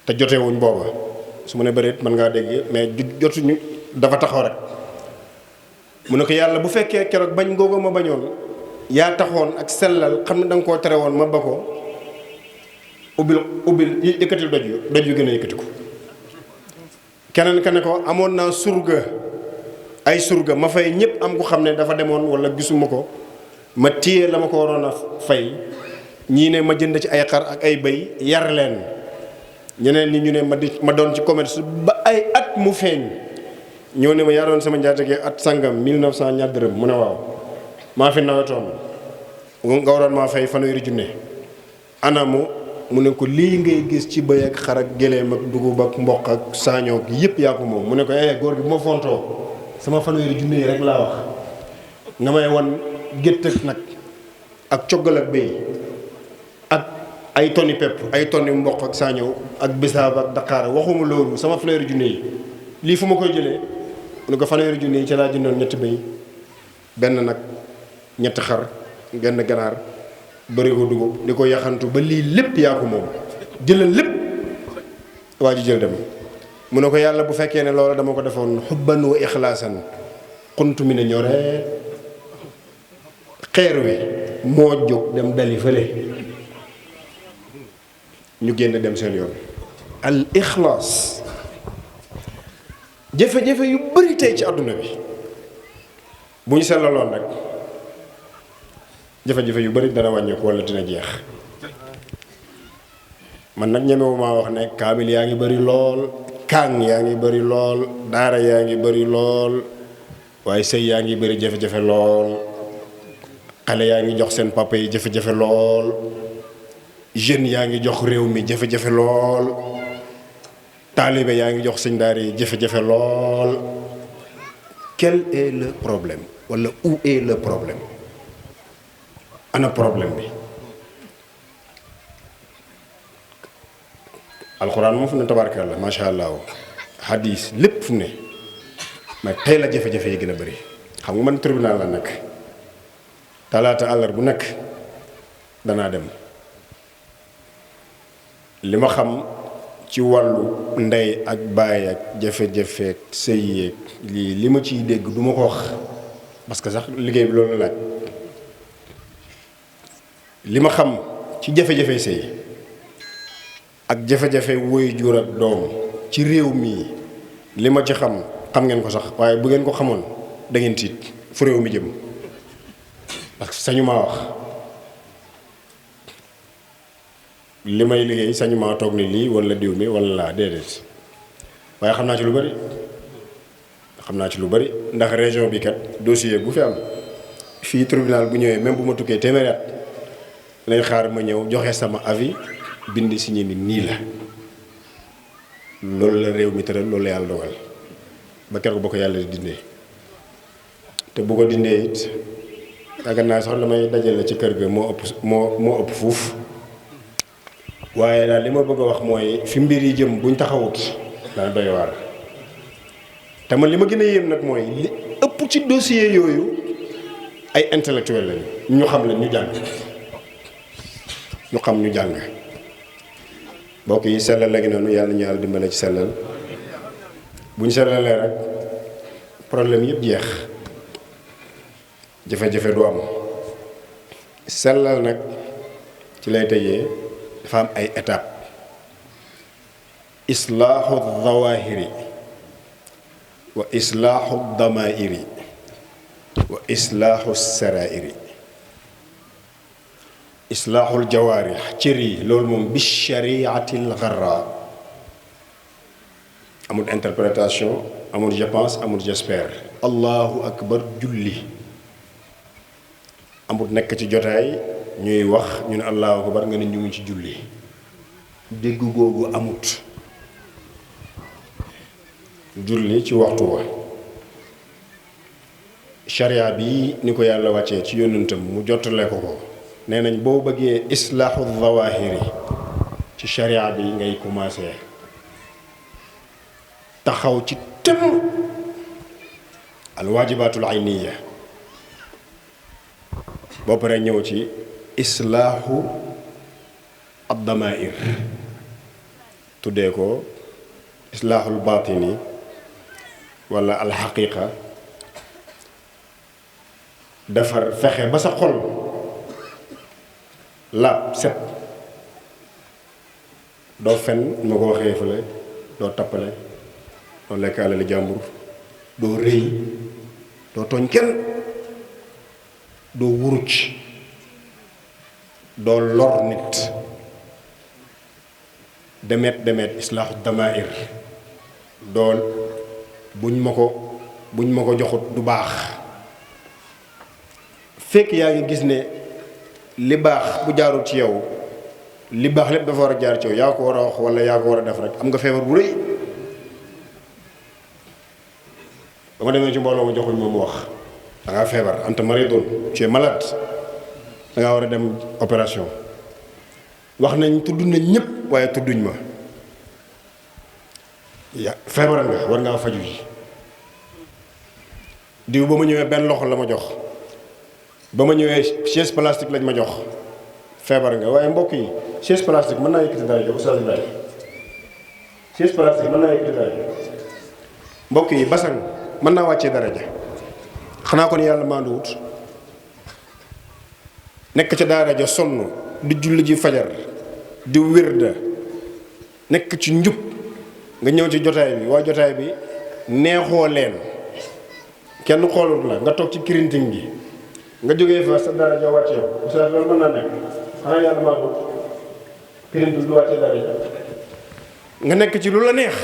te jotewuñ booba su ma ne bëreet mën ngaa dégg mais jotuñu dafa taxaw rek mu ne ko yàlla bu fekkee keroog bañ googu ma bañoon yaa taxoon ak sellal xam ne da nga koo tere woon ma ba ko ubbil yëkkatil doj yu gën a yëkkati ko keneen ka ne ko amoon naa ay surga ma fay ñëpp am ko xam ne dafa demoon wala gisuma ko ma téye la ma ko waroon a fay ñii ne ma jënd ci ay xar ak ay bëy yar leen ñeneen ñi ñu ne ma doon ci commerce ba ay at mu feeñ ñoo ne ma yaa doon sama njaatige at sangam 1900 ñaar dërëm mu ne waaw maa fi nawetoon nga waroon maa fay fanweeri junne anamu mu ne ko lii ngay gis ci bëy ak xar ak gëléem ak dugub ak mboq ak saañoo yëpp yaa ko moom mu ne ko góor gi bu ma fontoo sama fanweeri junne yi rek laa wax nga may wan gétt ak nag ak coggal ak bëy ak ay tonni pepp ay tonni mboq ak saañoo ak bisaab ak daqaar waxuma loolu sama fanweeri junne yi lii fu ma koy jëlee mu ne ko fanweeri junne yi ci laa jëndoon ñetti bëy benn nag ñetti xar genn ganaar bëri ko dugub di ko yaxantu ba lii lépp yaa ko moom jëlal lépp waa ji jël dem mu ne ko yàlla bu fekkee ne loolu dama ko defoon xubban wa ixlaasan xuntu mi ne ñoree xeer wi moo jóg dem dali fële ñu génn dem seen yoon al ixlaas jafe-jafe yu bari tey ci àdduna bi bu ñu sellaloon rek jafe-jafe yu bari dana wàññeeku walla dina jeex man nag ñemewumaa wax ne kaamil yaa ngi bari lool kaang yaa ngi bari lool daara yaa ngi bari lool waaye sëy yaa ngi bari jafe-jafe lool xale yaa ngi jox seen papa yi jafe-jafe lool jeunes yaa ngi jox réew mi jafe-jafe lool taalibe yaa ngi jox sëñ daara yi jafe-jafe lool quel est le problème walla où est le problème ana problème bi alxuraan moom fu ne tabaarkalla macha allah hadis lépp fu ne mais tey la jafe-jafe yi gën a bëri xam nga man tribunal la nag talaata àllar bu nekk danaa dem li ma xam ci wàllu ndey ak baay ak jafe-jafe ak sëy yeeg lii li ma ciy dégg du ma ko wax parce que sax liggéey bi loolu laaj li ma xam ci jafe-jafe sëy ak jafe-jafe woy jur ak doom ci réew mii li ma ci xam ngeen ko sax waaye bu ngeen ko xamoon da ngeen tiit fu réew mi jëm parce que sañu maa wax li may liggéey sañu maa toog ni lii wala diw mi wala laa déedéet waaye xam naa ci lu bari ndax région bi kat dossier bu fi am fii tribunal bu ñëwee même bu ma tukkee téeméeri at lay xaar ma ñëw joxe sama avis bind signé ni nii la loolu la réew mi tëral loolu la yàlla dogal ba keroog ba ko yàlla di dindee te bu ko dindee it yaakaar naa sax la may dajale ci kër ga moo ëpp fuuf waaye daal li ma bëgg a wax mooy fi mbir yi jëm buñ taxawut dana doy waar te man li ma gën a yéem nag mooy li ëpp ci dossier yooyu ay intellectuel lañu ñu xam leen ñu jàng mbokk yi sellal léegi noonu yàlla ñu yàlla dimbale ci sellal bu ñu sellalee rek problème yëpp jeex jafe-jafe du am sellal nag ci lay tëjee dafa am ay étape islaaxu zawahiri wa islaaxu damairi wa islaaxu sarairi islaaxul jawaarix cër yi loolu moom bi shariatil garra amul interprétation amul je pense amul j'espère allahu akbar julli amul nekk ci jotaay ñuy wax ñu ne allahu akbar nga ne ñu ngi ci julli dégg googu amut julli ci waxtu wa sharia bi ni ko yàlla wàccee ci yónnentam mu jottale ko ko nee nañ boo bëggee islaaxu zawahiri ci sharia bi ngay commencé taxaw ci tem al waajibatul ayniya boo paree ñëw ci islaaxu ad damair tuddee ko islaaxul baatini wala alxaqiqa defar fexe ba sa xol laab set doo fen ma ko waxee fële doo tappale doo lekk alali jàmbur doo rëy doo tooñ kenn doo wuruj doo lor nit demet islaaxu damair dool buñ ma ko joxut du baax fekk yaa ngi gis ne li baax bu jaarul ci yow li baax lépp dafa war a jaar ci yow yaa ko war a wax wala yaa ko war a def rek am nga feebar bu rëy ba ma demee ci mbooloo ma joxuñ moom wax da ngaa feebar anta maridun tu es malade da ngaa war a dem opération wax nañ tudd nañ ñëpp waaye tudduñ ma feebar nga war ngaa faju ji diw ba ma ñëwee benn loxo la ma jox ba ma ñëwee chaise plastique lañ ma jox feebar nga waaye mbokk yi chaise plastique mën naa yëkkati dara jox Oustaz Ibrahima chaise plastique mën naa yëkkati dara mbokk yi basang mën naa wàccee daraja xanaa kon yàlla maanduwut nekk ca daara ja sonn di julli ji fajar di wirda nekk ci njub nga ñëw ci jotaay bi waa jotaay bi neexoo leen kenn xoolut la nga toog ci kirinting gi nga jógee fa sa daraja wàcce yow Oustaz loolu mën naa nekk xanaa yàlla maanduwut kirinting du wàccee daraja nga nekk ci lu la neex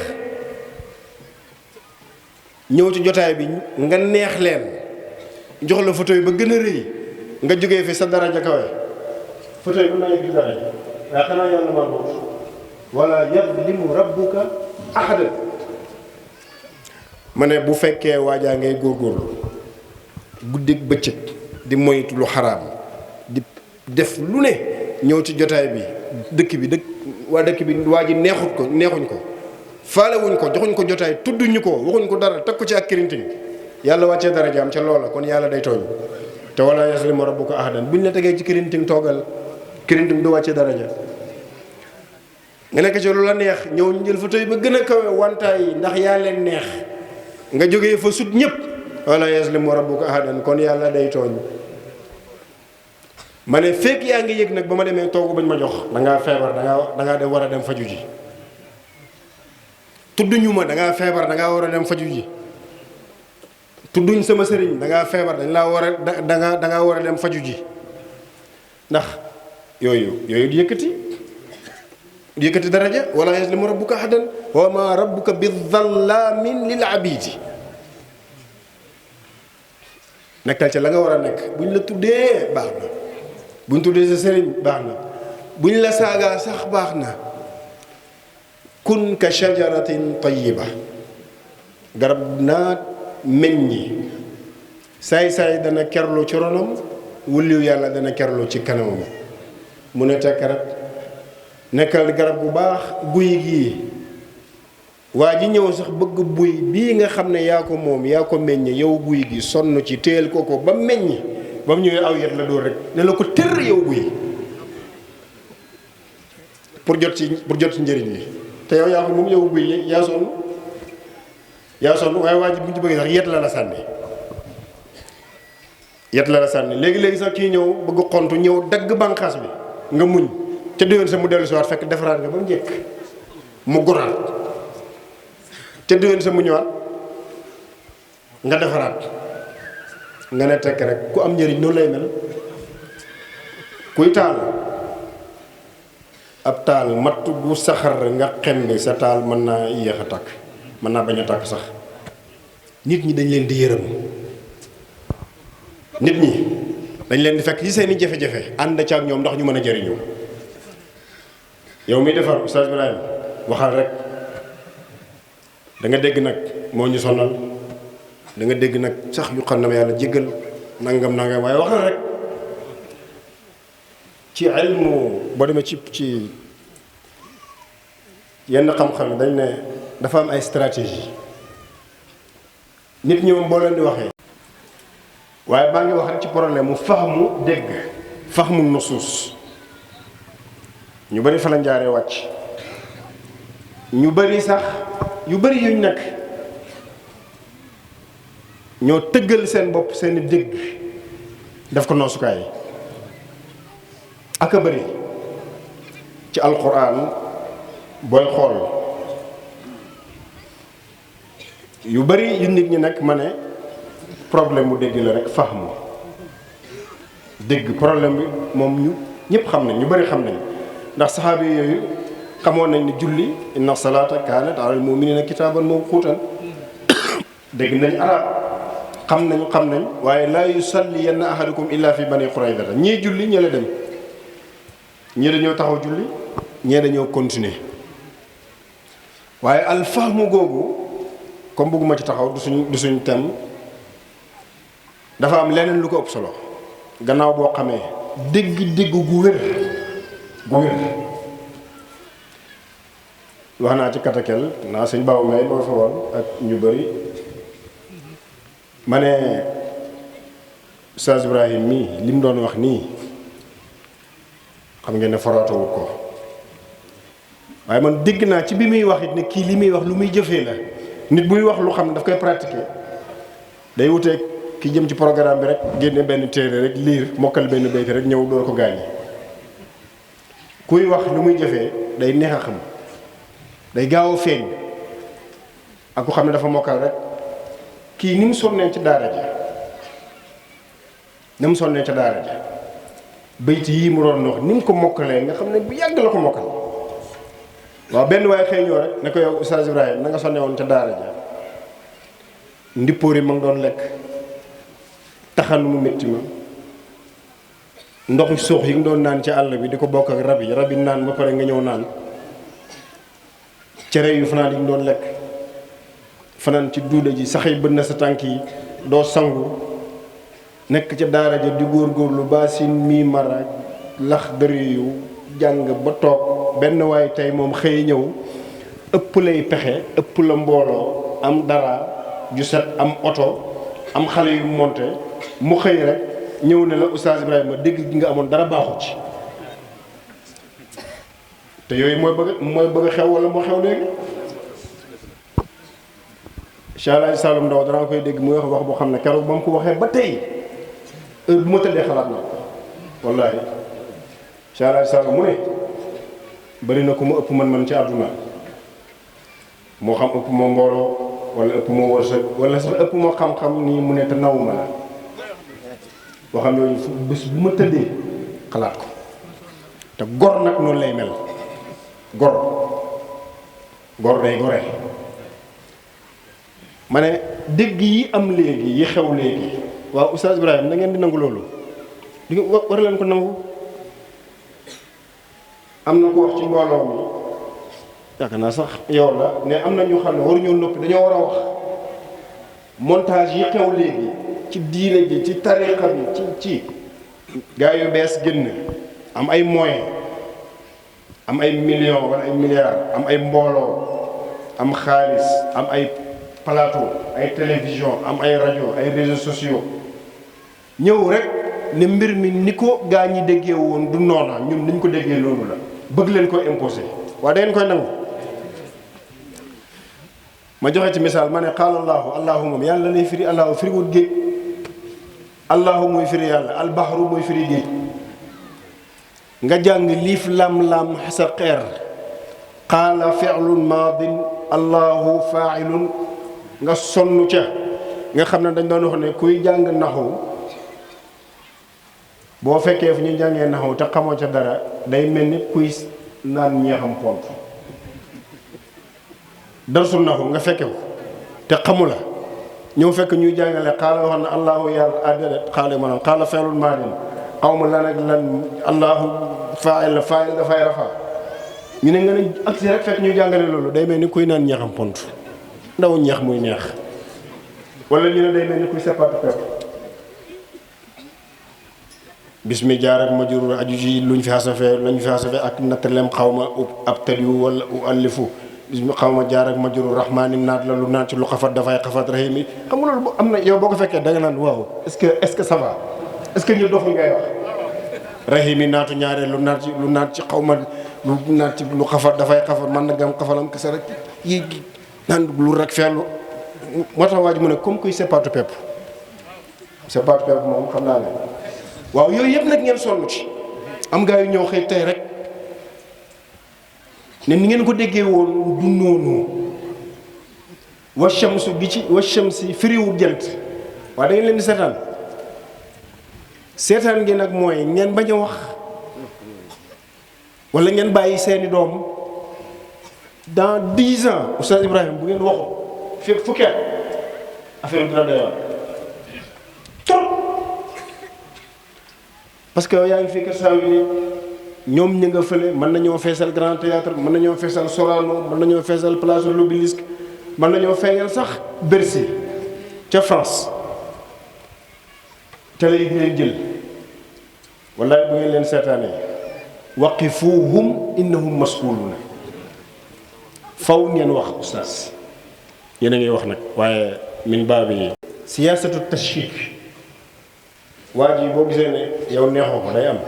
ñëw ci jotaay bi nga neex leen jox la photo yi ba gën a rëy nga jógee fi sa daraja kawe photo yi mën naa yëg daraja waaye xanaa yàlla maanduwut wala yazlimu rabbuka ahada ma ne bu fekkee waajaa ngay góorgóorlu guddeeg bëccëg di moytu lu xaraam di def lu ne ñëw ci jotaay bi dëkk bi waa dëkk bi waa ji neexuñ ko faalewuñ ko joxuñ ko jotaay tudduñu ko waxuñ ko dara teg ko ci ak kirinting yàlla wàccee daraja am ca loola kon yàlla day tooñ te wala yazlimu rabbuka ahadan buñ la tegee ci kirinting toogal kirinting du wàccee daraja nga nekk ci lu la neex ñëw ñu jël photo yi ba gën a kawe wantaay yi ndax yaa leen neex nga jógee fa sut ñëpp wala yazlimu rabbuka ahadan kon yàlla day tooñ ma ne fekk yaa ngi yëg nag ba ma demee toogu bañ ma jox dangaa feebar dangaa dem war a dem faju ji tudduñu ma dangaa feebar dangaa war a dem faju ji tudduñ sama sëriñ dangaa feebar dañ laa war a dangaa war a dem faju ji ndax yooyu di yëkkati daraja wala yazlimu rabbuka ahadan wa ma rabbuka bi dhallaamin lil abidi nekkal ca la nga war a nekk buñ la tuddee baax na buñ tuddee sa sëriñ baax na buñ la saagaa sax baax na kun ka shajaratin tayyiba garab naa meññi saay-saay dana kerlu ci ronam wulliw yàlla dana kerlu ci kanamam mu ne tekk rek nekkal garab bu baax guy gii waa ji ñëw sax bëgg buy bii nga xam ne yaa ko moom yaa ko meññ yow guy gi sonn ci téel ko ba meññ ba mu ñëwee aw yet la dóor rek ne la ko tër yow guy pour jot ci njëriñ li te yow yaa ko moom yow guy yaa sonn waaye waa ji bu ñu ci bëggee sax yet la sànni léegi sax kii ñëw bëgg xontu ñëw dagg bànqaas bi nga muñ ca déwén sa mu dellu si waat fekk defaraat nga ba mu njëkk mu goraat ca déwén sa mu ñëwaat nga defaraat nga ne tekk rek ku am njëriñ noonu lay mel kuy taal ab taal matt bu saxar nga xembi sa taal mën naa yéex a tàkk mën naa bañ a tàkk sax nit ñi dañ leen di yërëm nit ñi dañ leen di fekk ci seeni jafe-jafe ànd ca ak ñoom ndax ñu mën a jëriñu yow mi defar Oustaz Ibrahima waxal rek da nga dégg nag moo ñu sonal, da nga dégg nag sax yu xam ne ma yàlla jéggal nangam waaye wax na rek ci ilmu boo demee ci yenn xam-xam dañ ne dafa am ay stratégie nit ñi moom boo leen di waxee. waaye maa ngi wax rek ci problème mu faxmu dégg faxmu nusuus ñu bari fa la njaaree wàcc ñu bari sax yu bari yuñ nekk ñoo tëggal seen bopp seeni dégg def ko noosukaay ak a bari ci alquran booy xool yu bari yu nit ñi nekk ma ne problème mu dégg la rek fahmu dégg problème bi moom ñu ñëpp xam nañ ñu bari xam nañ ndax saxaabi yooyu xamoon nañ ni julli inna salaata kaanat alal mu'minina kitaaban mawquutan dégg nañ arab xam nañ waaye laa yusalliyanna ahadukum illa fi bani quraydata ñii julli ñële dem ñii dañoo taxaw julli ñee dañoo continuer waaye al fahmu googu comme bëgguma ci taxaw du suñ thème dafa am leneen lu ko ëpp solo gannaaw boo xamee dégg gu wér wax naa ci katakel naa sëñ Baw may moo fa woon ak ñu bëri ma ne Oustaz Ibrahim mii li mu doon wax nii xam ngeen ne forootawut ko waaye man dégg naa ci bi muy wax it ne kii li muy wax lu muy jëfee la nit buy wax lu xam ne daf koy pratiquer day wuteeg ki jëm ci programme bi rek génne benn téere rek liir mokkal benn béykat rek ñëw door ko gaañi kuy wax lu muy jëfee day neex a xam day gaaw a feeñ ak ku xam ne dafa mokkal rek kii ni mu sonnee ci daara ja ni mu sonnee ca daara ja bayti yii mu doon wax ni mu ko mokkalee nga xam ne bu yàgg la ko mokkal waaw benn waaye xëy ñoo rek ne ko yow Oustaz Ibrahima na nga sonne woon ca daara ja ndippóor yi ma ngi doon lekk taxan mu métti ma ndoxu suux yi nga doon naan ci àll bi di ko bokk ak rab yi naan ba pare nga ñëw naan cere yu fanaan yi nga doon lekk fanaan ci duuda ji sax yi bët na sa tànk yi doo sangu nekk ca daara ja di góorgóorlu baasin mii mara lax dëri yu jàng ba toog benn waay tey moom xëy ñëw ëpp lay pexe ëpp la mbooloo am dara ju set am oto am xale yu monte mu xëy rek ñëw ne la Oustaz Ibrahima dégg gi nga amoon dara baaxu ci te yooyu mooy bëgg xew wala moo xew léegi Cheikh Alaaji Saloum Ndaw danaa koy dégg muy wax boo xam ne keroog ba mu ko waxee ba tey heure bu ma tëddee xalaat na wallaahi Cheikh Alaaji Saloum mu ne bari na ko mu ëpp man ci àdduna moo xam ëpp moo mbooloo wala ëpp moo wërsëg wala sax ëpp moo xam-xam nii mu ne te nawuma la waxam yooyu bés bu ma tëddee xalaat ko te gor nag noonu lay mel gor day gore ma ne dégg yi am léegi yi xew léegi waaw Oustaz Ibrahima da ngeen di nangu loolu di war leen ko nangu am na ko wax ci mbooloo mi yaakaar naa sax yow la ne am na ñu xam ne waruñoo noppi dañoo war a wax montage yi xew léegi ci diine ji ci tariqa bi ci gaa yu bees génn am ay moyens am ay millions wala ay milliards am ay mbooloo am xaalis am ay plateau ay télévision am ay rajo ay réseaux sociaux ñëw rek ne mbir mi ni ko gaa ñi déggee woon du noona ñun niñ ko déggee loolu la bëgg leen ko imposé waaye da ngeen koy nangu ma joxe ci misaal ma ne qaala allahu moom yàlla lay firi allahu firi wut géej allahu muy firi yàlla albahru muy firi géej nga jàng liif lam sa xeer qaala fi'lun maadin allahu fa'ilun nga sonn ca nga xam ne dañ doon wax ne kuy jàng naxu boo fekkee fu ñu jàngee naxu te xamoo ca dara day mel ni kuy naan ñeexam pont darsul naxu nga fekke ko te xamu la ñëw fekk ñuy jàngale xaala wax na allahu yàlla addedet xaala maanaam xaala feelul maadin xaw ma lan ak lan allahu faa'il dafay rafa ñu ne nga ne agsi rek fekk ñuy jàngale loolu day mel ni kuy naan ñeexam pont ndaw ñeex muy neex wala ñu ne day mel ni kuy seppaatu pepp bis mi jaar ak ma jurul aju ci luñ fi xasafe ak nattalem xaw ma ab taliwu wala u allifu bis mi xaw ma jaar ak ma jurul rahmaani naat la lu naat ci lu xafat dafay xafat rahim yi xam nga loolu am na yow boo ko fekkee da nga naan waaw est-ce que ça va est-ce que ñu doxul ngay wax rahim yi naatu ñaareel lu naat ci xaw ma lu naat ci lu xafat dafay xafat man na gam xafalam kese rek yi naan lu rek feelu moo tax waa ji mu ne comme kuy seppaatu pepp moom xam naa ne waaw yooyu yëpp nag ngeen sonn ci am gaa yu ñëw xëy tey rek ne ni ngeen ko déggee woon du noonu wa shamsu gi ci wa shamsi firiwul jant waaye da ngeen leen di seetaan gi nag mooy ngeen bañ a wax wala ngeen bàyyi seeni doom dans 10 ans Oustaz Ibrahima bu ngeen waxu fekk fukki at affaire bi dina doy waar trop parce que yaa ngi fii kër saa yu ñoom ñu nga fële mën nañoo feesal Grand Théâtre mën nañoo feesal Sorano mën nañoo feesal place de l'Obélisque mën nañoo feeñal sax Bercy ca France télé yi di leen jël wallaay bu ngeen leen seetaanee waqifuhum innahum mas'uluna faw ngeen wax oustaz yéen a ngi wax nag waaye min baabi siyaasatu tashkik waa ji boo gisee ne yow neexoo ko day am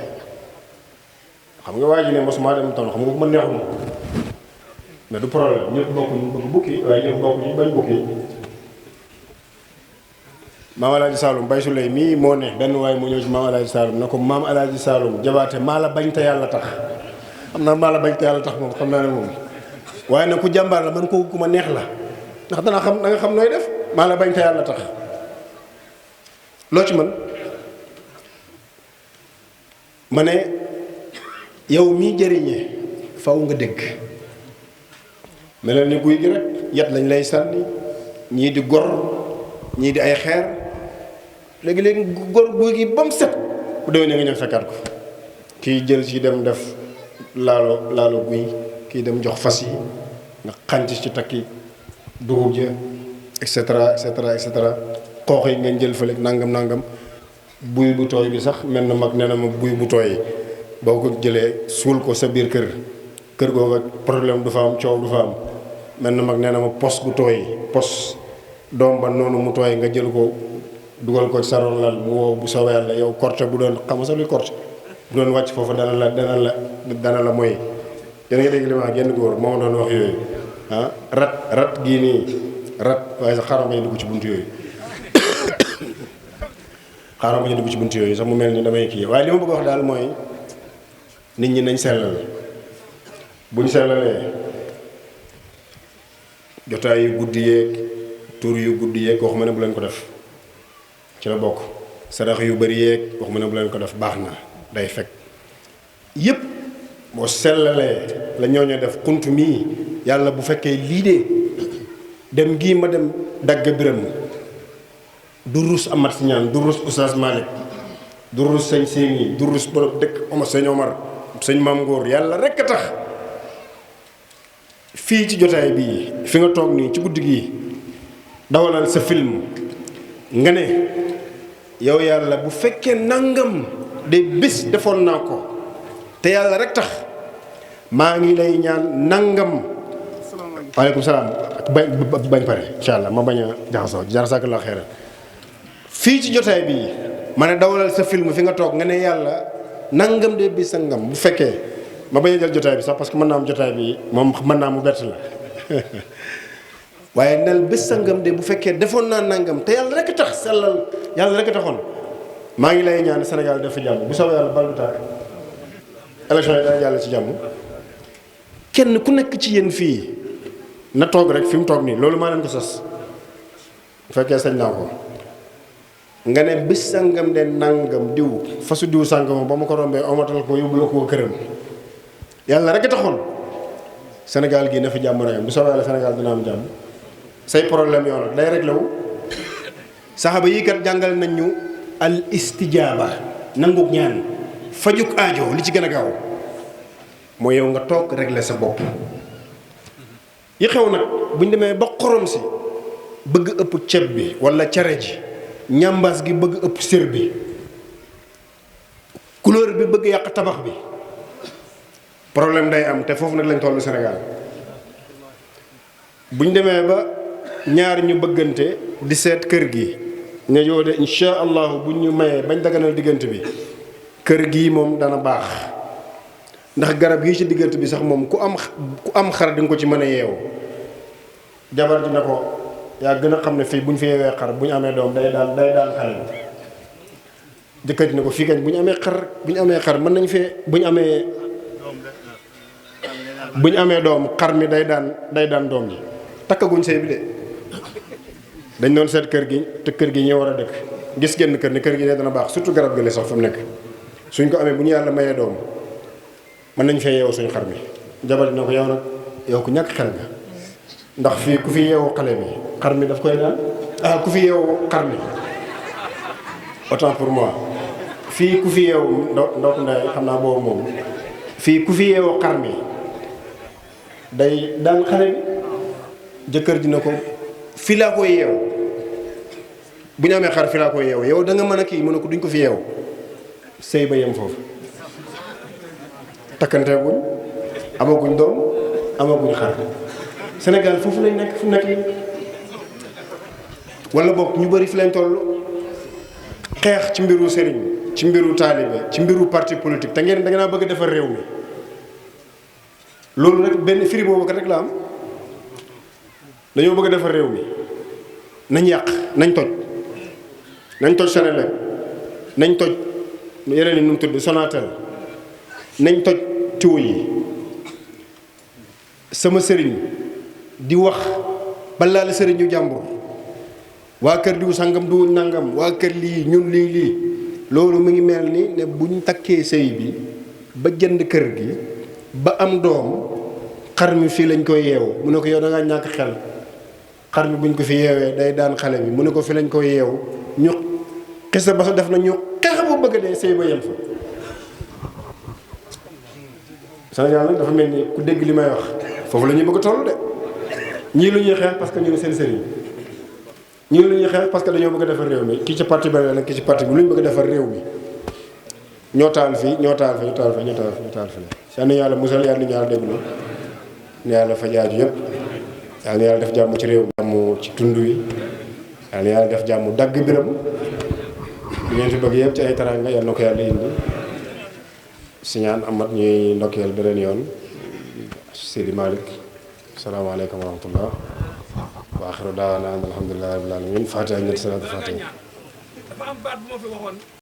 xam nga waa ji ne mosuma dem tool xam nga bu ma neexuma mais du problème ñëpp bokk ñu bëgg bukki waaye ñëpp bokk ñu bañ bukki maam Alaaji Saloum Bay Suley mii moo ne benn waaye mu ñëw ci maam Alaaji Saloum na ko maam Alaaji Saloum jabaate maa la bañ te yàlla tax xam naa maa la bañ te yàlla tax moom xam naa ne moom waaye nag ku jàmbaar la man kooku ku ma neex la ndax da nga xam nooy def maa la bañ te yàlla tax loo ci mën ma ne yow mii jëriñee faw nga dégg melal ni guy gi rek yat lañ lay sànni ñii di gor ñii di ay xeer léegi-léegi gor guy gi ba mu set bu déwénee nga ñëw fekkaat ko kii jël ci dem def laalo guy kii dem jox fas yi nga xànc ci takki dugub ja et cetera et cetera et cetera xoox yi ngeen jël fële nangam buy bu tooy bi sax mel na mag nee na ma buy bu tooy boo ko jëlee suul ko sa biir kër googa problème du fa am coow du fa am mel na mag nee na ma pos bu tooy pos doom ba noonu mu tooy nga jël ko dugal ko saroon lal mu wow bu soobee yàlla yow korte bu doon xam nga sax luy korte bu doon wàcc foofu dana la mooy yéen a ngi dégg li ma wax genn góor moo doon wax yooyu ah rat gii nii rat waaye sax xaaral ma ñu dugg ci buntu yooyu sax mu mel ni damay kii waaye li ma bëgg a wax daal mooy nit ñi nañ sellal buñ sellalee jotaay yu guddi yeeg tur yu guddi yeeg waxuma ne bu leen ko def ci la bokk sarax yu bari yeeg waxuma ne bu leen ko def baax na day fekk yépp boo sellalee la ñooñu def xunt mii yàlla bu fekkee lii de dem gii ma dem dagg biram du rus amat si ñaan du rus Oustaz Malick du rus sëñ Séni du rus borom dëkk Omar sëñ Omar sëñ Maam Ngóor yàlla rekk a tax fii ci jotaay bii fi nga toog nii ci guddi gii dawalal sa film nga ne yow yàlla bu fekkee nangam de bés defoon naa ko te yàlla rek tax maa ngi lay ñaan nangam. waaleykum salaam bañ pare incha allah ma bañ a jaxasoo jaarasaak la xeeral fii ci jotaay bii ma ne dawalal sa film fi nga toog nga ne yàlla nangam de bis sangam bu fekkee ma bañ a jël jotaay bi sax parce que mën naa am jotaay bi moom mën naa mu bett la waaye nel bés sangam de bu fekkee defoon naa nangam te yàlla rek tax sellal yàlla rek taxoon maa ngi lay ñaan Sénégal def fi jàmm bu soobee yàlla bal du taal élection yi dana jàll ci jàmm kenn ku nekk ci yéen fii na toog rek fi mu toog nii loolu maa leen ko sas bu fekkee sañ naa ko nga ne bés sangam de nangam diw fasu diw sangam ba ma ko rombee omatal ko yóbbu ko këram yàlla rek taxoon Sénégal gii na fi jàmm rek bu soobee yàlla Sénégal dina am jàmm say problème yoon nag day réglé wu saxaaba yi kat jàngal nañ ñu al istijaaba nanguk ñaan fajuk aajo li ci gën a gaaw mooy yow nga toog réglé sa bopp yi xew nag buñ demee ba xorom si bëgg ëpp ceeb bi walla cere ji, ñambaas gi bëgg ëpp sër bi, couleur bi bëgg yàq tabax bi, problème day am. te foofu nag lañ tollu Sénégal. buñ demee ba ñaar ñu bëggante di seet kër gi ne yow de insha allahu buñ ñu mayee bañ daganal diggante bi kër gii moom dana baax, ndax garab yi ci diggante bi sax moom ku am xar di nga ko ci mën a yeewu. jabar ji ne ko yaa gën a xam ne fii bu ñu fi yeewee xar bu ñu amee doom day daan xale bi. jëkkër ji ne ko fii kañ bu ñu amee xar mën nañ fee bu ñu amee doom xar mi day daan doom ji. takkaguñ sëy bi de dañ doon seet kër gi te kër gi ñoo war a dëkk gis genn kër ni kër gi ne dana baax surtout garab gële sax fa mu nekk suñ ko amee bu ñu yàlla mayee doom mën nañ fee yeewu suñu xar mi. jabar dina ko yow nag yow ku ñàkk xel nga, ndax fii ku fi yeewu xale bi xar mi daf koy daan ku fi yeewu xar mi autant pour moi fii ku fi yeewu ndok nday xam naa boobu moom fii ku fi yeewu xar mi day daan xale bi. jëkkër ji na ko fii laa koy yeewu bu ñu amee xar fii laa koy yeewu yow da nga mën a kii mu ne ko duñ ko fi yeewu. sëy ba yem foofu takkanteeguñ amaguñ doom amaguñ xar. Sénégal foofu lañ nekk fu nekk wala boog ñu bëri fi lañ toll xeex ci mbiru sëriñ, ci mbiru taalibe, ci mbiru parti politique te ngeen da ngeen a bëgg a defar réew mi. loolu rek benn firi boobu kat rek la am. dañoo bëgg a defar réew mi nañ yàq nañ toj Senelec nañ toj yeneen yi nu mu tudd Sonatel nañ toj tiwo yi. sama sëriñ di wax balaa la sëriñu jàmbur waa kër diw sangam du nangam waa kër lii ñun lii loolu mu ngi mel ni ne buñ takkee sëy bi ba jënd kër gi ba am doom xar mi fii lañ koy yeewu mu ne ko yow da ngaa ñàkk xel. xar mi buñ ko fi yeewee day daan xale bi mu ne ko fi lañ ko yeewu ñu xisa ba sa def na ñu xeex bu bëgg dee sëy ba yem fa. Sénégal nag dafa mel ni ku dégg li may wax foofu la ñuy bëgg a toll de ñii lu ñuy xeex parce que ñu ne seen sëriñ ñii lu ñuy xeex parce que dañoo bëgg a defar réew mi kii ci parti ba nag kii ci parti bi lu ñu bëgg a defar réew mi ñoo taal fii ñoo taal fi ne yàlla musal yàlla ñu yàlla déglu ne yàlla fa jaaju yëpp. yàlla na yàlla def jàmm ci réew mi. jàmm ci tund wi yàlla na yàlla def jàmm dagg biram li ngeen fi bëgg yëpp ci ay teraanga yàlla na ko yàlla indi. si ñaan amat ñuy ndokkeel beneen yoon Seydi Malick salaamaaleykum wa rahmatullah wa axiru daawaana alhamdulillahi rabbil alamin fatiha ñetti salaatu fatiha. dafa am baat bu ma fi waxoon